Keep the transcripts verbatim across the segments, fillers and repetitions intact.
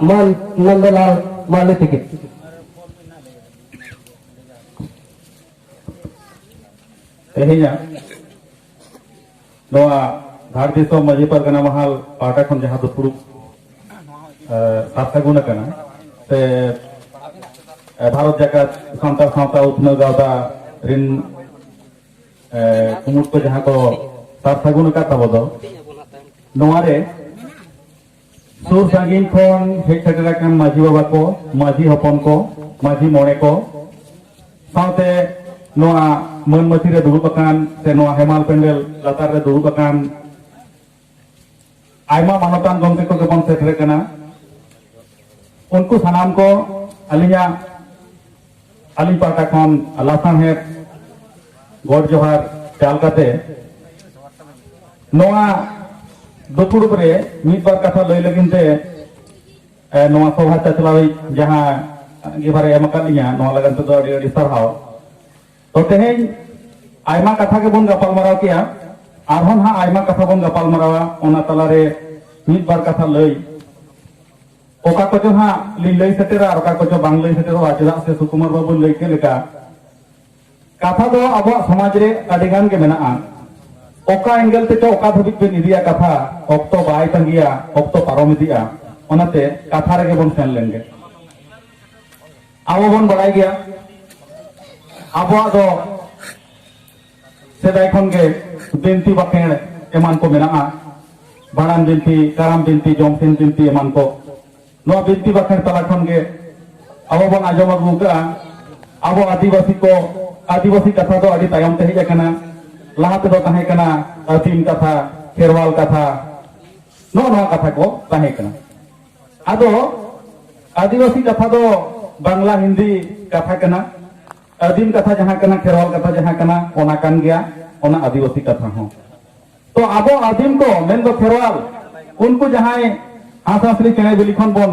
ᱢᱟᱱ ᱱᱚᱱᱫᱚᱞᱟᱞ ᱢᱟᱨᱰᱤ ᱛᱤᱠᱤᱱ᱾ ᱛᱮᱦᱮᱧᱟᱜ ᱱᱚᱣᱟ ᱫᱷᱟᱲ ᱫᱤᱥᱚᱢ ᱢᱟᱹᱡᱷᱤ ᱯᱟᱨᱜᱟᱱᱟ ᱢᱟᱦᱟᱞ ᱯᱟᱦᱴᱟ ᱠᱷᱚᱱ ᱡᱟᱦᱟᱸ ᱫᱩᱯᱲᱩᱵ, ᱮ, ᱥᱟᱨ ᱥᱟᱹᱜᱩᱱ ᱟᱠᱟᱱᱟ, ᱥᱮ, ᱮ, ᱵᱷᱟᱨᱚᱛ ᱡᱟᱠᱟᱛ ᱥᱟᱱᱛᱟᱲ ᱥᱟᱶᱛᱟ ᱩᱛᱷᱱᱟᱹᱣ ᱜᱟᱶᱛᱟ ᱨᱤᱱ, ᱮ, ᱠᱩᱢᱩᱴ ᱠᱚ ᱡᱟᱦᱟᱸ ᱠᱚ ᱥᱟᱨ ᱥᱟᱹᱜᱩᱱ ᱟᱠᱟᱫ ᱛᱟᱵᱚ ᱫᱚ, ᱱᱚᱣᱟ ᱨᱮ ᱥᱩᱨ ᱥᱟᱺᱜᱤᱧ ᱠᱷᱚᱱ ᱦᱮᱡ ᱥᱮᱴᱮᱨ ᱟᱠᱟᱱ ᱢᱟᱹᱡᱷᱤ ᱵᱟᱵᱟ ᱠᱚ, ᱢᱟᱹᱡᱷᱤ ᱦᱚᱯᱚᱱ ᱠᱚ, ᱢᱟᱹᱡᱷᱤ ᱢᱚᱬᱮ ᱠᱚ, ᱥᱟᱶᱛᱮ ᱱᱚᱣᱟ ᱢᱟᱹᱱ ᱢᱟᱹᱪᱤ ᱨᱮ ᱫᱩᱲᱩᱵ ᱟᱠᱟᱱ ᱥᱮ ᱱᱚᱣᱟ ᱦᱮᱢᱟᱞ ᱯᱮᱱᱰᱮᱞ ᱞᱟᱛᱟᱨ ᱨᱮ ᱫᱩᱲᱩᱵ ᱟᱠᱟᱱ ᱟᱭᱢᱟ ᱢᱟᱱᱚᱛᱟᱱ ᱜᱚᱢᱠᱮ ᱠᱚᱜᱮ ᱵᱚᱱ ᱥᱮᱴᱮᱨ ᱟᱠᱟᱱᱟ᱾ ᱩᱱᱠᱩ ᱥᱟᱱᱟᱢ ᱠᱚ ᱟᱹᱞᱤᱧᱟᱜ, ᱟᱹᱞᱤᱧ ᱯᱟᱦᱴᱟ ᱠᱷᱚᱱ ᱞᱟᱥᱟᱬᱦᱮᱫ ᱜᱚᱰ ᱡᱚᱦᱟᱨ ᱪᱟᱞ ᱠᱟᱛᱮ, ᱱᱚᱣᱟ ᱫᱩᱯᱲᱩᱵ ᱨᱮ ᱢᱤᱫ ᱵᱟᱨ ᱠᱟᱛᱷᱟ ᱞᱟᱹᱭ ᱞᱟᱹᱜᱤᱫ ᱛᱮ, ᱮ, ᱱᱚᱣᱟ ᱥᱚᱵᱷᱟ ᱪᱟᱪᱞᱟᱣᱤᱡ ᱡᱟᱦᱟᱸ ᱟᱸᱜᱤᱵᱷᱟᱨᱮ ᱮᱢ ᱟᱠᱟᱫ ᱞᱤᱧᱟ, ᱱᱚᱣᱟ ᱞᱟᱹᱜᱤᱫ ᱛᱮᱫᱚ ᱟᱹᱰᱤ ᱟᱹᱰᱤ ᱥᱟᱨᱦᱟᱣ᱾ ᱛᱚ, ᱛᱮᱦᱮᱧ ᱟᱭᱢᱟ ᱠᱟᱛᱷᱟ ᱜᱮᱵᱚᱱ ᱜᱟᱯᱟᱞᱢᱟᱨᱟᱣ ᱠᱮᱜᱼᱟ, ᱟᱨᱦᱚᱸ ᱱᱟᱦᱟᱜ ᱟᱭᱢᱟ ᱠᱟᱛᱷᱟ ᱵᱚᱱ ᱜᱟᱯᱟᱞᱢᱟᱨᱟᱣᱟ᱾ ᱚᱱᱟ ᱛᱟᱞᱟᱨᱮ ᱢᱤᱫ ᱵᱟᱨ ᱠᱟᱛᱷᱟ ᱞᱟᱹᱭ, ᱚᱠᱟ ᱠᱚᱪᱚ ᱦᱟᱸᱜ ᱞᱤᱧ ᱞᱟᱹᱭ ᱥᱮᱴᱮᱨᱟ ᱟᱨ ᱚᱠᱟ ᱠᱚᱪᱚ ᱵᱟᱝ ᱞᱟᱹᱭ ᱥᱮᱴᱮᱨᱚᱜᱼᱟ, ᱪᱮᱫᱟᱜ ᱥᱮ ᱥᱩᱠᱩᱢᱟᱨ ᱵᱟᱹᱵᱩᱭ ᱞᱟᱹᱭ ᱠᱮᱫ ᱞᱮᱠᱟ, ᱠᱟᱛᱷᱟ ᱫᱚ ᱟᱵᱚᱣᱟᱜ ᱥᱚᱢᱟᱡᱽ ᱨᱮ ᱟᱹᱰᱤ ᱜᱟᱱ ᱜᱮ ᱢᱮᱱᱟᱜᱼᱟ᱾ ᱚᱠᱟ ᱮᱝᱜᱮᱞ ᱛᱮᱪᱚ ᱚᱠᱟ ᱫᱷᱟᱹᱵᱤᱡ ᱵᱤᱱ ᱤᱫᱤᱭᱟ ᱠᱟᱛᱷᱟ, ᱚᱠᱛᱚ ᱵᱟᱭ ᱛᱟᱺᱜᱤᱭᱟ, ᱚᱠᱛᱚ ᱯᱟᱨᱚᱢ ᱤᱫᱤᱜᱼᱟ᱾ ᱚᱱᱟᱛᱮ ᱠᱟᱛᱷᱟ ᱨᱮᱜᱮ ᱵᱚᱱ ᱥᱮᱱ ᱞᱮᱱ ᱜᱮ᱾ ᱟᱵᱚ ᱵᱚᱱ ᱵᱟᱲᱟᱭ ᱜᱮᱭᱟ, ᱟᱵᱚᱣᱟᱜ ᱫᱚ ᱥᱮᱫᱟᱭ ᱠᱷᱚᱱ ᱜᱮ ᱵᱤᱱᱛᱤ ᱵᱟᱠᱷᱮᱬ ᱮᱢᱟᱱ ᱠᱚ ᱢᱮᱱᱟᱜᱼᱟ, ᱵᱷᱟᱸᱰᱟᱱ ᱵᱤᱱᱛᱤ, ᱠᱟᱨᱟᱢ ᱵᱤᱱᱛᱤ, ᱡᱚᱢᱥᱤᱢ ᱵᱤᱱᱛᱤ ᱮᱢᱟᱱ ᱠᱚ᱾ ᱱᱚᱣᱟ ᱵᱤᱱᱛᱤ ᱵᱟᱠᱷᱮᱬ ᱛᱟᱞᱟ ᱠᱷᱚᱱ ᱜᱮ ᱟᱵᱚ ᱵᱚᱱ ᱟᱸᱡᱚᱢ ᱟᱹᱜᱩ ᱠᱟᱜᱼᱟ, ᱟᱵᱚ ᱟᱹᱫᱤᱵᱟᱹᱥᱤ ᱠᱚ, ᱟᱹᱫᱤᱵᱟᱹᱥᱤ ᱠᱟᱛᱷᱟ ᱫᱚ ᱟᱹᱰᱤ ᱛᱟᱭᱚᱢ ᱛᱮ ᱦᱮᱡ ᱟᱠᱟᱱᱟ᱾ ᱞᱟᱦᱟ ᱛᱮᱫᱚ ᱛᱟᱦᱮᱸ ᱠᱟᱱᱟ ᱟᱹᱫᱤᱢ ᱠᱟᱛᱷᱟ, ᱠᱷᱮᱨᱣᱟᱞ ᱠᱟᱛᱷᱟ, ᱱᱚᱜᱼᱚ ᱱᱚᱣᱟ ᱠᱟᱛᱷᱟ ᱠᱚ ᱛᱟᱦᱮᱸ ᱠᱟᱱᱟ᱾ ᱟᱫᱚ ᱟᱹᱫᱤᱵᱟᱹᱥᱤ ᱠᱟᱛᱷᱟ ᱫᱚ ᱵᱟᱝᱞᱟ ᱦᱤᱱᱫᱤ ᱠᱟᱛᱷᱟ ᱠᱟᱱᱟ, ᱟᱹᱫᱤᱢ ᱠᱟᱛᱷᱟ ᱡᱟᱦᱟᱸ ᱠᱟᱱᱟ, ᱠᱷᱮᱨᱣᱟᱞ ᱠᱟᱛᱷᱟ ᱡᱟᱦᱟᱸ ᱠᱟᱱᱟ, ᱚᱱᱟ ᱠᱟᱱ ᱜᱮᱭᱟ, ᱚᱱᱟ ᱟᱹᱫᱤᱵᱟᱹᱥᱤ ᱠᱟᱛᱷᱟ ᱦᱚᱸ᱾ ᱛᱚ ᱟᱵᱚ ᱟᱹᱫᱤᱢ ᱠᱚ ᱢᱮᱱᱫᱚ ᱠᱷᱮᱨᱣᱟᱞ, ᱩᱱᱠᱩ ᱡᱟᱦᱟᱸᱭ ᱦᱟᱸᱥ ᱦᱟᱸᱥᱞᱤ ᱪᱮᱬᱮ ᱵᱤᱞᱤ ᱠᱷᱚᱱ ᱵᱚᱱ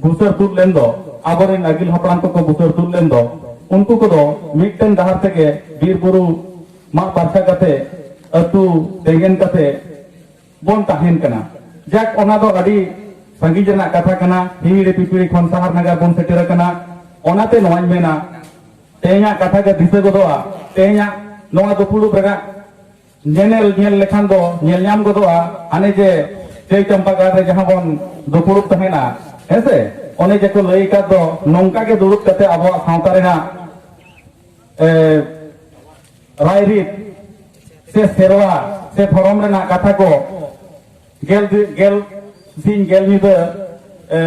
ᱵᱩᱥᱟᱹᱨ ᱛᱩᱫ ᱞᱮᱱ ᱫᱚ, ᱟᱵᱚᱨᱮᱱ ᱟᱹᱜᱤᱞ ᱦᱟᱯᱲᱟᱢ ᱠᱚᱠᱚ ᱵᱩᱥᱟᱹᱨ ᱛᱩᱫ ᱞᱮᱱ ᱫᱚ, ᱩᱱᱠᱩ ᱠᱚᱫᱚ ᱢᱤᱫᱴᱮᱱ ᱰᱟᱦᱟᱨ ᱛᱮᱜᱮ ᱵᱤᱨ ᱵᱩᱨᱩ ᱢᱟᱜ ᱯᱷᱟᱨᱪᱟ ᱠᱟᱛᱮ, ᱟᱹᱛᱩ ᱛᱮᱸᱜᱮᱱ ᱠᱟᱛᱮ ᱵᱚᱱ ᱛᱟᱦᱮᱱ ᱠᱟᱱᱟ᱾ ᱡᱟᱠ, ᱚᱱᱟ ᱫᱚ ᱟᱹᱰᱤ ᱥᱟᱺᱜᱤᱧ ᱨᱮᱱᱟᱜ ᱠᱟᱛᱷᱟ ᱠᱟᱱᱟ, ᱦᱤᱦᱤᱲᱤ ᱯᱤᱯᱤᱲᱤ ᱠᱷᱚᱱ ᱥᱟᱦᱟᱨ ᱱᱟᱜᱟᱨ ᱵᱚᱱ ᱥᱮᱴᱮᱨ ᱟᱠᱟᱱᱟ᱾ ᱚᱱᱟᱛᱮ ᱱᱚᱣᱟᱧ ᱢᱮᱱᱟ, ᱛᱮᱦᱮᱧᱟᱜ ᱠᱟᱛᱷᱟ ᱜᱮ ᱫᱤᱥᱟᱹ ᱜᱚᱫᱚᱜᱼᱟ, ᱛᱮᱦᱮᱧᱟᱜ ᱱᱚᱣᱟ ᱫᱩᱯᱩᱲᱩᱵ ᱨᱮᱱᱟᱜ ᱧᱮᱱᱮᱞ ᱧᱮᱞ ᱞᱮᱠᱷᱟᱱ ᱫᱚ ᱧᱮᱞ ᱧᱟᱢ ᱜᱚᱫᱚᱜᱼᱟ, ᱦᱟᱱᱮ ᱡᱮ ᱪᱟᱹᱭ ᱪᱟᱢᱯᱟ ᱜᱟᱲ ᱨᱮ ᱡᱟᱦᱟᱸ ᱵᱚᱱ ᱫᱩᱯᱩᱲᱩᱵ ᱛᱟᱦᱮᱱᱟ, ᱦᱮᱸᱥᱮ, ᱚᱱᱮ ᱡᱮᱠᱚ ᱞᱟᱹᱭ ᱟᱠᱟᱫ ᱫᱚ, ᱱᱚᱝᱠᱟ ᱜᱮ ᱫᱩᱲᱩᱵ ᱠᱟᱛᱮ ᱟᱵᱚᱣᱟᱜ ᱥᱟᱶᱛᱟ ᱨᱮᱱᱟᱜ, ᱮ, ᱨᱟᱭᱨᱤᱛ ᱥᱮ ᱥᱮᱨᱣᱟ ᱥᱮ ᱫᱷᱚᱨᱚᱢ ᱨᱮᱱᱟᱜ ᱠᱟᱛᱷᱟ ᱠᱚ ᱜᱮᱞ ᱫᱤ-, ᱜᱮᱞ ᱥᱤᱧ ᱜᱮᱞ ᱧᱤᱫᱟᱹ, ᱮ,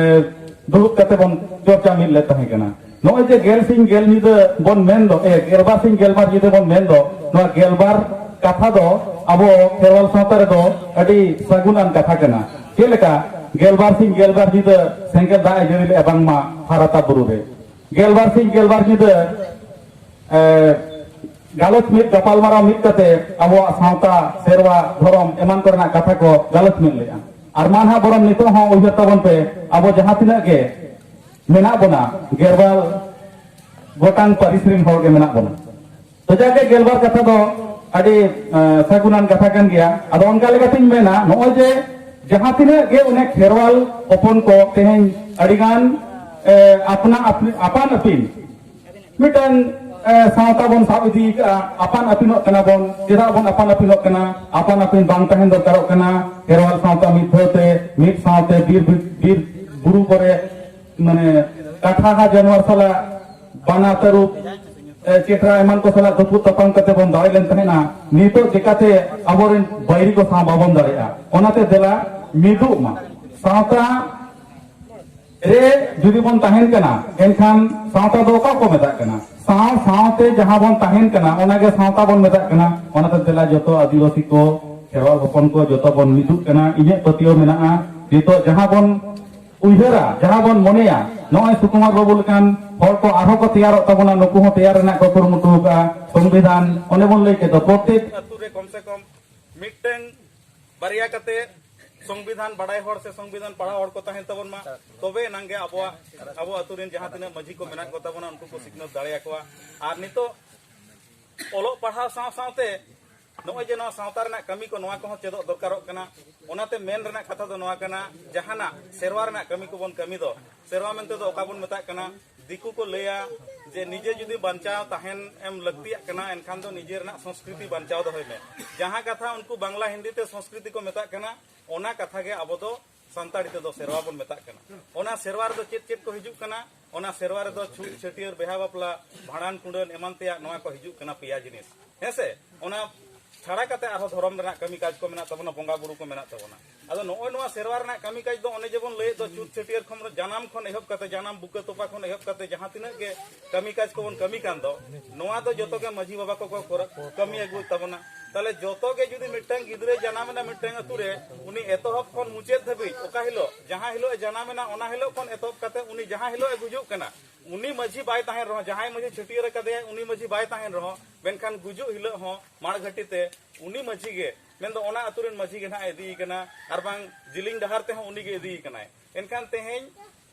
ᱫᱩᱲᱩᱵ ᱠᱟᱛᱮ ᱵᱚᱱ ᱪᱚᱨᱪᱟ ᱢᱤᱫ ᱞᱮᱫ ᱛᱟᱦᱮᱸ ᱠᱟᱱᱟ᱾ ᱱᱚᱜᱼᱚᱭ ᱡᱮ ᱜᱮᱞ ᱥᱤᱧ ᱜᱮᱞ ᱧᱤᱫᱟᱹ ᱵᱚᱱ ᱢᱮᱱ ᱫᱚ, ᱮ, ᱜᱮᱞᱵᱟᱨ ᱥᱤᱧ ᱜᱮᱞᱵᱟᱨ ᱧᱤᱫᱟᱹ ᱵᱚᱱ ᱢᱮᱱ ᱫᱚ, ᱱᱚᱣᱟ ᱜᱮᱞᱵᱟᱨ ᱠᱟᱛᱷᱟ ᱫᱚ ᱟᱵᱚ ᱠᱷᱮᱨᱣᱟᱞ ᱥᱟᱶᱛᱟ ᱨᱮᱫᱚ ᱟᱹᱰᱤ ᱥᱟᱹᱜᱩᱱᱟᱱ ᱠᱟᱛᱷᱟ ᱠᱟᱱᱟ᱾ ᱪᱮᱫ ᱞᱮᱠᱟ ᱜᱮᱞᱵᱟᱨ ᱥᱤᱧ ᱜᱮᱞᱵᱟᱨ ᱧᱤᱫᱟᱹ ᱥᱮᱸᱜᱮᱞ ᱫᱟᱜ ᱮ ᱡᱟᱹᱲᱤ ᱞᱮᱫᱼᱟ ᱵᱟᱝᱢᱟ ᱦᱟᱨᱟᱛᱟ ᱵᱩᱨᱩ ᱨᱮ, ᱜᱮᱞᱵᱟᱨ ᱥᱤᱧ ᱜᱮᱞᱵᱟᱨ ᱧᱤᱫᱟᱹ ᱮ, ᱜᱟᱞᱚᱪ ᱢᱤᱫ, ᱜᱟᱯᱟᱞᱢᱟᱨᱟᱣ ᱢᱤᱫ ᱠᱟᱛᱮ ᱟᱵᱚᱣᱟᱜ ᱥᱟᱶᱛᱟ, ᱥᱮᱨᱣᱟ, ᱫᱷᱚᱨᱚᱢ ᱮᱢᱟᱱ ᱠᱚᱨᱮᱱᱟᱜ ᱠᱟᱛᱷᱟ ᱠᱚ ᱜᱟᱞᱚᱪ ᱢᱤᱫ ᱞᱮᱜᱼᱟ᱾ ᱟᱨ ᱢᱟ ᱱᱟᱦᱟᱜ ᱵᱚᱨᱚᱝ ᱱᱤᱛᱚᱜ ᱦᱚᱸ ᱩᱭᱦᱟᱹᱨ ᱛᱟᱵᱚᱱ ᱯᱮ, ᱟᱵᱚ ᱡᱟᱦᱟᱸ ᱛᱤᱱᱟᱹᱜ ᱜᱮ ᱢᱮᱱᱟᱜ ᱵᱚᱱᱟ, ᱜᱮᱞᱵᱟᱨ ᱜᱚᱴᱟᱝ ᱯᱟᱹᱨᱤᱥ ᱨᱮᱱ ᱦᱚᱲ ᱜᱮ ᱢᱮᱱᱟᱜ ᱵᱚᱱᱟ᱾ ᱛᱚ ᱡᱟᱜᱮ ᱜᱮᱞᱵᱟᱨ ᱠᱟᱛᱷᱟ ᱫᱚ ᱟᱹᱰᱤ, ᱮ, ᱥᱟᱹᱜᱩᱱᱟᱱ ᱠᱟᱛᱷᱟ ᱠᱟᱱ ᱜᱮᱭᱟ᱾ ᱟᱫᱚ ᱚᱱᱠᱟ ᱞᱮᱠᱟᱛᱤᱧ ᱢᱮᱱᱟ, ᱱᱚᱜᱼᱚᱭ ᱡᱮ ᱡᱟᱦᱟᱸ ᱛᱤᱱᱟᱹᱜ ᱜᱮ ᱚᱱᱮ ᱠᱷᱮᱨᱣᱟᱞ ᱦᱚᱯᱚᱱ ᱠᱚ ᱛᱮᱦᱮᱧ ᱟᱹᱰᱤᱜᱟᱱ, ᱮ, ᱟᱯᱱᱟ ᱟᱯᱱᱤ-, ᱟᱯᱟᱱ ᱟᱹᱯᱤᱱ ᱢᱤᱫᱴᱟᱝ, ᱮ, ᱥᱟᱶᱛᱟ ᱵᱚᱱ ᱥᱟᱵ ᱤᱫᱤ ᱠᱟᱜᱼᱟ, ᱟᱯᱟᱱ ᱟᱹᱯᱤᱱᱚᱜ ᱠᱟᱱᱟ ᱵᱚᱱ᱾ ᱪᱮᱫᱟᱜ ᱵᱚᱱ ᱟᱯᱟᱱ ᱟᱹᱯᱤᱱᱚᱜ ᱠᱟᱱᱟ? ᱟᱯᱟᱱ ᱟᱹᱯᱤᱱ ᱵᱟᱝ ᱛᱟᱦᱮᱱ ᱫᱚᱨᱠᱟᱨᱚᱜ ᱠᱟᱱᱟ᱾ ᱠᱷᱮᱨᱣᱟᱞ ᱥᱟᱶᱛᱟ ᱢᱤᱫ ᱫᱷᱟᱹᱣ ᱛᱮ, ᱢᱤᱫ ᱥᱟᱶᱛᱮ ᱵᱤᱨ, ᱵᱤᱨ ᱵᱩᱨᱩ ᱠᱚᱨᱮ, ᱢᱟᱱᱮ, ᱠᱟᱴᱷᱟᱦᱟ ᱡᱟᱱᱣᱟᱨ ᱥᱟᱞᱟᱜ, ᱵᱟᱱᱟ, ᱛᱟᱹᱨᱩᱵ, ᱮ, ᱪᱮᱴᱨᱟ ᱮᱢᱟᱱ ᱠᱚ ᱥᱟᱞᱟᱜ ᱛᱩᱯᱩᱫ ᱛᱟᱯᱟᱢ ᱠᱟᱛᱮ ᱵᱚᱱ ᱫᱟᱲᱮ ᱞᱮᱱ ᱛᱟᱦᱮᱱᱟ᱾ ᱱᱤᱛᱚᱜ ᱪᱮᱠᱟᱛᱮ ᱟᱵᱚᱨᱮᱱ ᱵᱟᱹᱭᱨᱤ ᱠᱚ ᱥᱟᱶ ᱵᱟᱵᱚᱱ ᱫᱟᱲᱮᱭᱟᱜᱼᱟ? ᱚᱱᱟᱛᱮ ᱫᱮᱞᱟ ᱢᱤᱫᱚᱜ ᱢᱟ᱾ ᱥᱟᱶᱛᱟ ᱨᱮ ᱡᱩᱫᱤ ᱵᱚᱱ ᱛᱟᱦᱮᱱ ᱠᱟᱱᱟ, ᱮᱱᱠᱷᱟᱱ ᱥᱟᱶᱛᱟ ᱫᱚ ᱚᱠᱟ ᱠᱚ ᱢᱮᱛᱟᱜ ᱠᱟᱱᱟ? ᱥᱟᱶ ᱥᱟᱶᱛᱮ ᱡᱟᱦᱟᱸ ᱵᱚᱱ ᱛᱟᱦᱮᱱ ᱠᱟᱱᱟ, ᱚᱱᱟᱜᱮ ᱥᱟᱶᱛᱟ ᱵᱚᱱ ᱢᱮᱛᱟᱜ ᱠᱟᱱᱟ᱾ ᱚᱱᱟᱛᱮ ᱫᱮᱞᱟ ᱡᱚᱛᱚ ᱟᱹᱫᱤᱵᱟᱹᱥᱤ ᱠᱚ, ᱠᱷᱮᱨᱣᱟᱞ ᱦᱚᱯᱚᱱ ᱠᱚ, ᱡᱚᱛᱚ ᱵᱚᱱ ᱢᱤᱫᱚᱜ ᱠᱟᱱᱟ᱾ ᱤᱧᱟᱹᱜ ᱯᱟᱹᱛᱭᱟᱹᱣ ᱢᱮᱱᱟᱜᱼᱟ, ᱱᱤᱛᱚᱜ ᱡᱟᱦᱟᱸ ᱵᱚᱱ ᱩᱭᱦᱟᱹᱨᱟ, ᱡᱟᱦᱟᱸ ᱵᱚᱱ ᱢᱚᱱᱮᱭᱟ, ᱱᱚᱜᱼᱚᱭ ᱥᱩᱠᱩᱢᱟᱨ ᱵᱟᱹᱵᱩ ᱞᱮᱠᱟᱱ ᱦᱚᱲ ᱠᱚ ᱟᱨᱦᱚᱸ ᱠᱚ ᱛᱮᱭᱟᱨᱚᱜ ᱛᱟᱵᱚᱱᱟ, ᱱᱩᱠᱩ ᱦᱚᱸ ᱛᱮᱭᱟᱨ ᱨᱮᱱᱟᱜ ᱠᱚ ᱠᱩᱨᱩᱢᱩᱴᱩ ᱟᱠᱟᱫᱼᱟ᱾ ᱥᱚᱝᱵᱤᱫᱷᱟᱱ, ᱚᱱᱮ ᱵᱚᱱ ᱞᱟᱹᱭ ᱠᱮᱫ ᱫᱚ, ᱯᱨᱚᱛᱮᱠ ᱟᱹᱛᱩ ᱨᱮ ᱠᱚᱢ ᱥᱮ ᱠᱚᱢ ᱢᱤᱫᱴᱟᱝ ᱵᱟᱨᱭᱟ ᱠᱟᱛᱮ ᱥᱚᱝᱵᱤᱫᱷᱟᱱ ᱵᱟᱲᱟᱭ ᱦᱚᱲ ᱥᱮ ᱥᱚᱝᱵᱤᱫᱷᱟᱱ ᱯᱟᱲᱦᱟᱣ ᱦᱚᱲ ᱠᱚ ᱛᱟᱦᱮᱱ ᱛᱟᱵᱚᱱ ᱢᱟ, ᱛᱚᱵᱮ ᱮᱱᱟᱝ ᱜᱮ ᱟᱵᱚᱣᱟᱜ, ᱟᱵᱚ ᱟᱹᱛᱩ ᱨᱮᱱ ᱡᱟᱦᱟᱸ ᱛᱤᱱᱟᱹᱜ ᱢᱟᱹᱡᱷᱤ ᱠᱚ ᱢᱮᱱᱟᱜ ᱠᱚ ᱛᱟᱵᱚᱱᱟ, ᱩᱱᱠᱩ ᱠᱚ ᱥᱤᱠᱷᱱᱟᱹᱛ ᱫᱟᱲᱮᱭᱟᱠᱚᱣᱟ᱾ ᱟᱨ ᱱᱤᱛᱚᱜ ᱚᱞᱚᱜ ᱯᱟᱲᱦᱟᱣ ᱥᱟᱶ ᱥᱟᱶᱛᱮ ᱱᱚᱜᱼᱚᱭ ᱡᱮ ᱱᱚᱣᱟ ᱥᱟᱶᱛᱟ ᱨᱮᱱᱟᱜ ᱠᱟᱹᱢᱤ ᱠᱚ, ᱱᱚᱣᱟ ᱠᱚᱦᱚᱸ ᱪᱮᱫᱚᱜ ᱫᱚᱨᱠᱟᱨᱚᱜ ᱠᱟᱱᱟ᱾ ᱚᱱᱟᱛᱮ ᱢᱮᱱ ᱨᱮᱱᱟᱜ ᱠᱟᱛᱷᱟ ᱫᱚ ᱱᱚᱣᱟ ᱠᱟᱱᱟ, ᱡᱟᱦᱟᱱᱟᱜ ᱥᱮᱨᱣᱟ ᱨᱮᱱᱟᱜ ᱠᱟᱹᱢᱤ ᱠᱚᱵᱚᱱ ᱠᱟᱹᱢᱤ ᱫᱚ, ᱥᱮᱨᱣᱟ ᱢᱮᱱᱛᱮ ᱫᱚ ᱚᱠᱟ ᱵᱚᱱ ᱢᱮᱛᱟᱜ ᱠᱟᱱᱟ? ᱫᱤᱠᱩ ᱠᱚ ᱞᱟᱹᱭᱟ ᱡᱮ ᱱᱤᱡᱮ ᱡᱩᱫᱤ ᱵᱟᱧᱪᱟᱣ ᱛᱟᱦᱮᱱ ᱮᱢ ᱞᱟᱹᱠᱛᱤᱭᱟᱜ ᱠᱟᱱᱟ, ᱮᱱᱠᱷᱟᱱ ᱫᱚ ᱱᱤᱡᱮ ᱨᱮᱱᱟᱜ ᱥᱚᱝᱥᱠᱨᱤᱛᱤ ᱵᱟᱧᱪᱟᱣ ᱫᱚᱦᱚᱭ ᱢᱮ᱾ ᱡᱟᱦᱟᱸ ᱠᱟᱛᱷᱟ ᱩᱱᱠᱩ ᱵᱟᱝᱞᱟ ᱦᱤᱱᱫᱤ ᱛᱮ ᱥᱚᱝᱥᱠᱨᱤᱛᱤ ᱠᱚ ᱢᱮᱛᱟᱜ ᱠᱟᱱᱟ, ᱚᱱᱟ ᱠᱟᱛᱷᱟ ᱜᱮ ᱟᱵᱚ ᱫᱚ ᱥᱟᱱᱛᱟᱲᱤ ᱛᱮᱫᱚ ᱥᱮᱨᱣᱟ ᱵᱚᱱ ᱢᱮᱛᱟᱜ ᱠᱟᱱᱟ᱾ ᱚᱱᱟ ᱥᱮᱨᱣᱟ ᱨᱮᱫᱚ ᱪᱮᱫ ᱪᱮᱫ ᱠᱚ ᱦᱤᱡᱩᱜ ᱠᱟᱱᱟ? ᱚᱱᱟ ᱥᱮᱨᱣᱟ ᱨᱮᱫᱚ ᱪᱷᱩᱛ, ᱪᱷᱟᱹᱴᱭᱟᱹᱨ, ᱵᱤᱦᱟ ᱵᱟᱯᱞᱟ, ᱵᱷᱟᱸᱰᱟᱱ, ᱠᱩᱸᱰᱟᱹᱱ ᱮᱢᱟᱱ ᱛᱮᱭᱟᱜ ᱱᱚᱣᱟ ᱠᱚ ᱦᱤᱡᱩᱜ ᱠᱟᱱᱟ, ᱯᱮᱭᱟ ᱡᱤᱱᱤᱥ᱾ ᱦᱮᱸ ᱥᱮ? ᱚᱱᱟ ᱪᱷᱟᱲᱟ ᱠᱟᱛᱮ ᱟᱨᱦᱚᱸ ᱫᱷᱚᱨᱚᱢ ᱨᱮᱱᱟᱜ ᱠᱟᱹᱢᱤ ᱠᱟᱡᱽ ᱠᱚ ᱢᱮᱱᱟᱜ ᱛᱟᱵᱚᱱᱟ, ᱵᱚᱸᱜᱟ ᱵᱩᱨᱩ ᱠᱚ ᱢᱮᱱᱟᱜ ᱛᱟᱵᱚᱱᱟ᱾ ᱟᱫᱚ ᱱᱚᱜᱼᱚᱭ ᱱᱚᱣᱟ ᱥᱮᱨᱣᱟ ᱨᱮᱱᱟᱜ ᱠᱟᱹᱢᱤ ᱠᱟᱡᱽ ᱫᱚ ᱚᱱᱮ ᱡᱮᱵᱚᱱ ᱞᱟᱹᱭᱮᱫ ᱫᱚ, ᱪᱷᱩᱛ ᱪᱷᱟᱹᱴᱭᱟᱹᱨ ᱠᱷᱚᱱ, ᱡᱟᱱᱟᱢ ᱠᱷᱚᱱ ᱮᱦᱚᱵ ᱠᱟᱛᱮ, ᱡᱟᱱᱟᱢ ᱵᱩᱠᱟᱹ ᱛᱚᱯᱟ ᱠᱷᱚᱱ ᱮᱦᱚᱵ ᱠᱟᱛᱮ ᱡᱟᱦᱟᱸ ᱛᱤᱱᱟᱹᱜ ᱜᱮ ᱠᱟᱹᱢᱤ ᱠᱟᱡᱽ ᱠᱚᱵᱚᱱ ᱠᱟᱹᱢᱤ ᱠᱟᱱ ᱫᱚ, ᱱᱚᱣᱟ ᱫᱚ ᱡᱚᱛᱚ ᱜᱮ ᱢᱟᱹᱡᱷᱤ ᱵᱟᱵᱟ ᱠᱚᱠᱚ ᱠᱚᱨᱟ-, ᱠᱟᱹᱢᱤ ᱟᱹᱜᱩᱭᱮᱫ ᱛᱟᱵᱚᱱᱟ᱾ ᱛᱟᱦᱞᱮ ᱡᱚᱛᱚ ᱜᱮ ᱡᱩᱫᱤ ᱢᱤᱫᱴᱟᱝ ᱜᱤᱫᱽᱨᱟᱹ ᱡᱟᱱᱟᱢ ᱮᱱᱟ ᱢᱤᱫᱴᱟᱝ ᱟᱹᱛᱩ ᱨᱮ, ᱩᱱᱤ ᱮᱛᱚᱦᱚᱵ ᱠᱷᱚᱱ ᱢᱩᱪᱟᱹᱫ ᱫᱷᱟᱹᱵᱤᱡ, ᱚᱠᱟ ᱦᱤᱞᱳᱜ, ᱡᱟᱦᱟᱸ ᱦᱤᱞᱳᱜ ᱮ ᱡᱟᱱᱟᱢ ᱮᱱᱟ, ᱚᱱᱟ ᱦᱤᱞᱳᱜ ᱠᱷᱚᱱ ᱮᱛᱚᱦᱚᱵ ᱠᱟᱛᱮ ᱩᱱᱤ ᱡᱟᱦᱟᱸ ᱦᱤᱞᱳᱜ ᱮ ᱜᱩᱡᱩᱜ ᱠᱟᱱᱟ, ᱩᱱᱤ ᱢᱟᱹᱡᱷᱤ ᱵᱟᱭ ᱛᱟᱦᱮᱱ ᱨᱮᱦᱚᱸ, ᱡᱟᱦᱟᱸᱭ ᱢᱟᱹᱡᱷᱤ ᱪᱷᱟᱹᱴᱭᱟᱹᱨ ᱟᱠᱟᱫᱮᱭᱟ, ᱩᱱᱤ ᱢᱟᱹᱡᱷᱤ ᱵᱟᱭ ᱛᱟᱦᱮᱱ ᱨᱮᱦᱚᱸ, ᱢᱮᱱᱠᱷᱟᱱ ᱜᱩᱡᱩᱜ ᱦᱤᱞᱳᱜ ᱦᱚᱸ ᱢᱟᱲᱜᱷᱟᱹᱴᱤ ᱛᱮ ᱩᱱᱤ ᱢᱟᱹᱡᱷᱤ ᱜᱮ, ᱢᱮᱱᱫᱚ ᱚᱱᱟ ᱟᱹᱛᱩ ᱨᱮᱱ ᱢᱟᱹᱡᱷᱤ ᱜᱮ ᱱᱟᱦᱟᱜ ᱤᱫᱤᱭᱮ ᱠᱟᱱᱟ, ᱟᱨ ᱵᱟᱝ ᱡᱤᱞᱤᱧ ᱰᱟᱦᱟᱨ ᱛᱮᱦᱚᱸ ᱩᱱᱤ ᱜᱮ ᱤᱫᱤᱭᱮ ᱠᱟᱱᱟᱭ᱾ ᱮᱱᱠᱷᱟᱱ ᱛᱮᱦᱮᱧ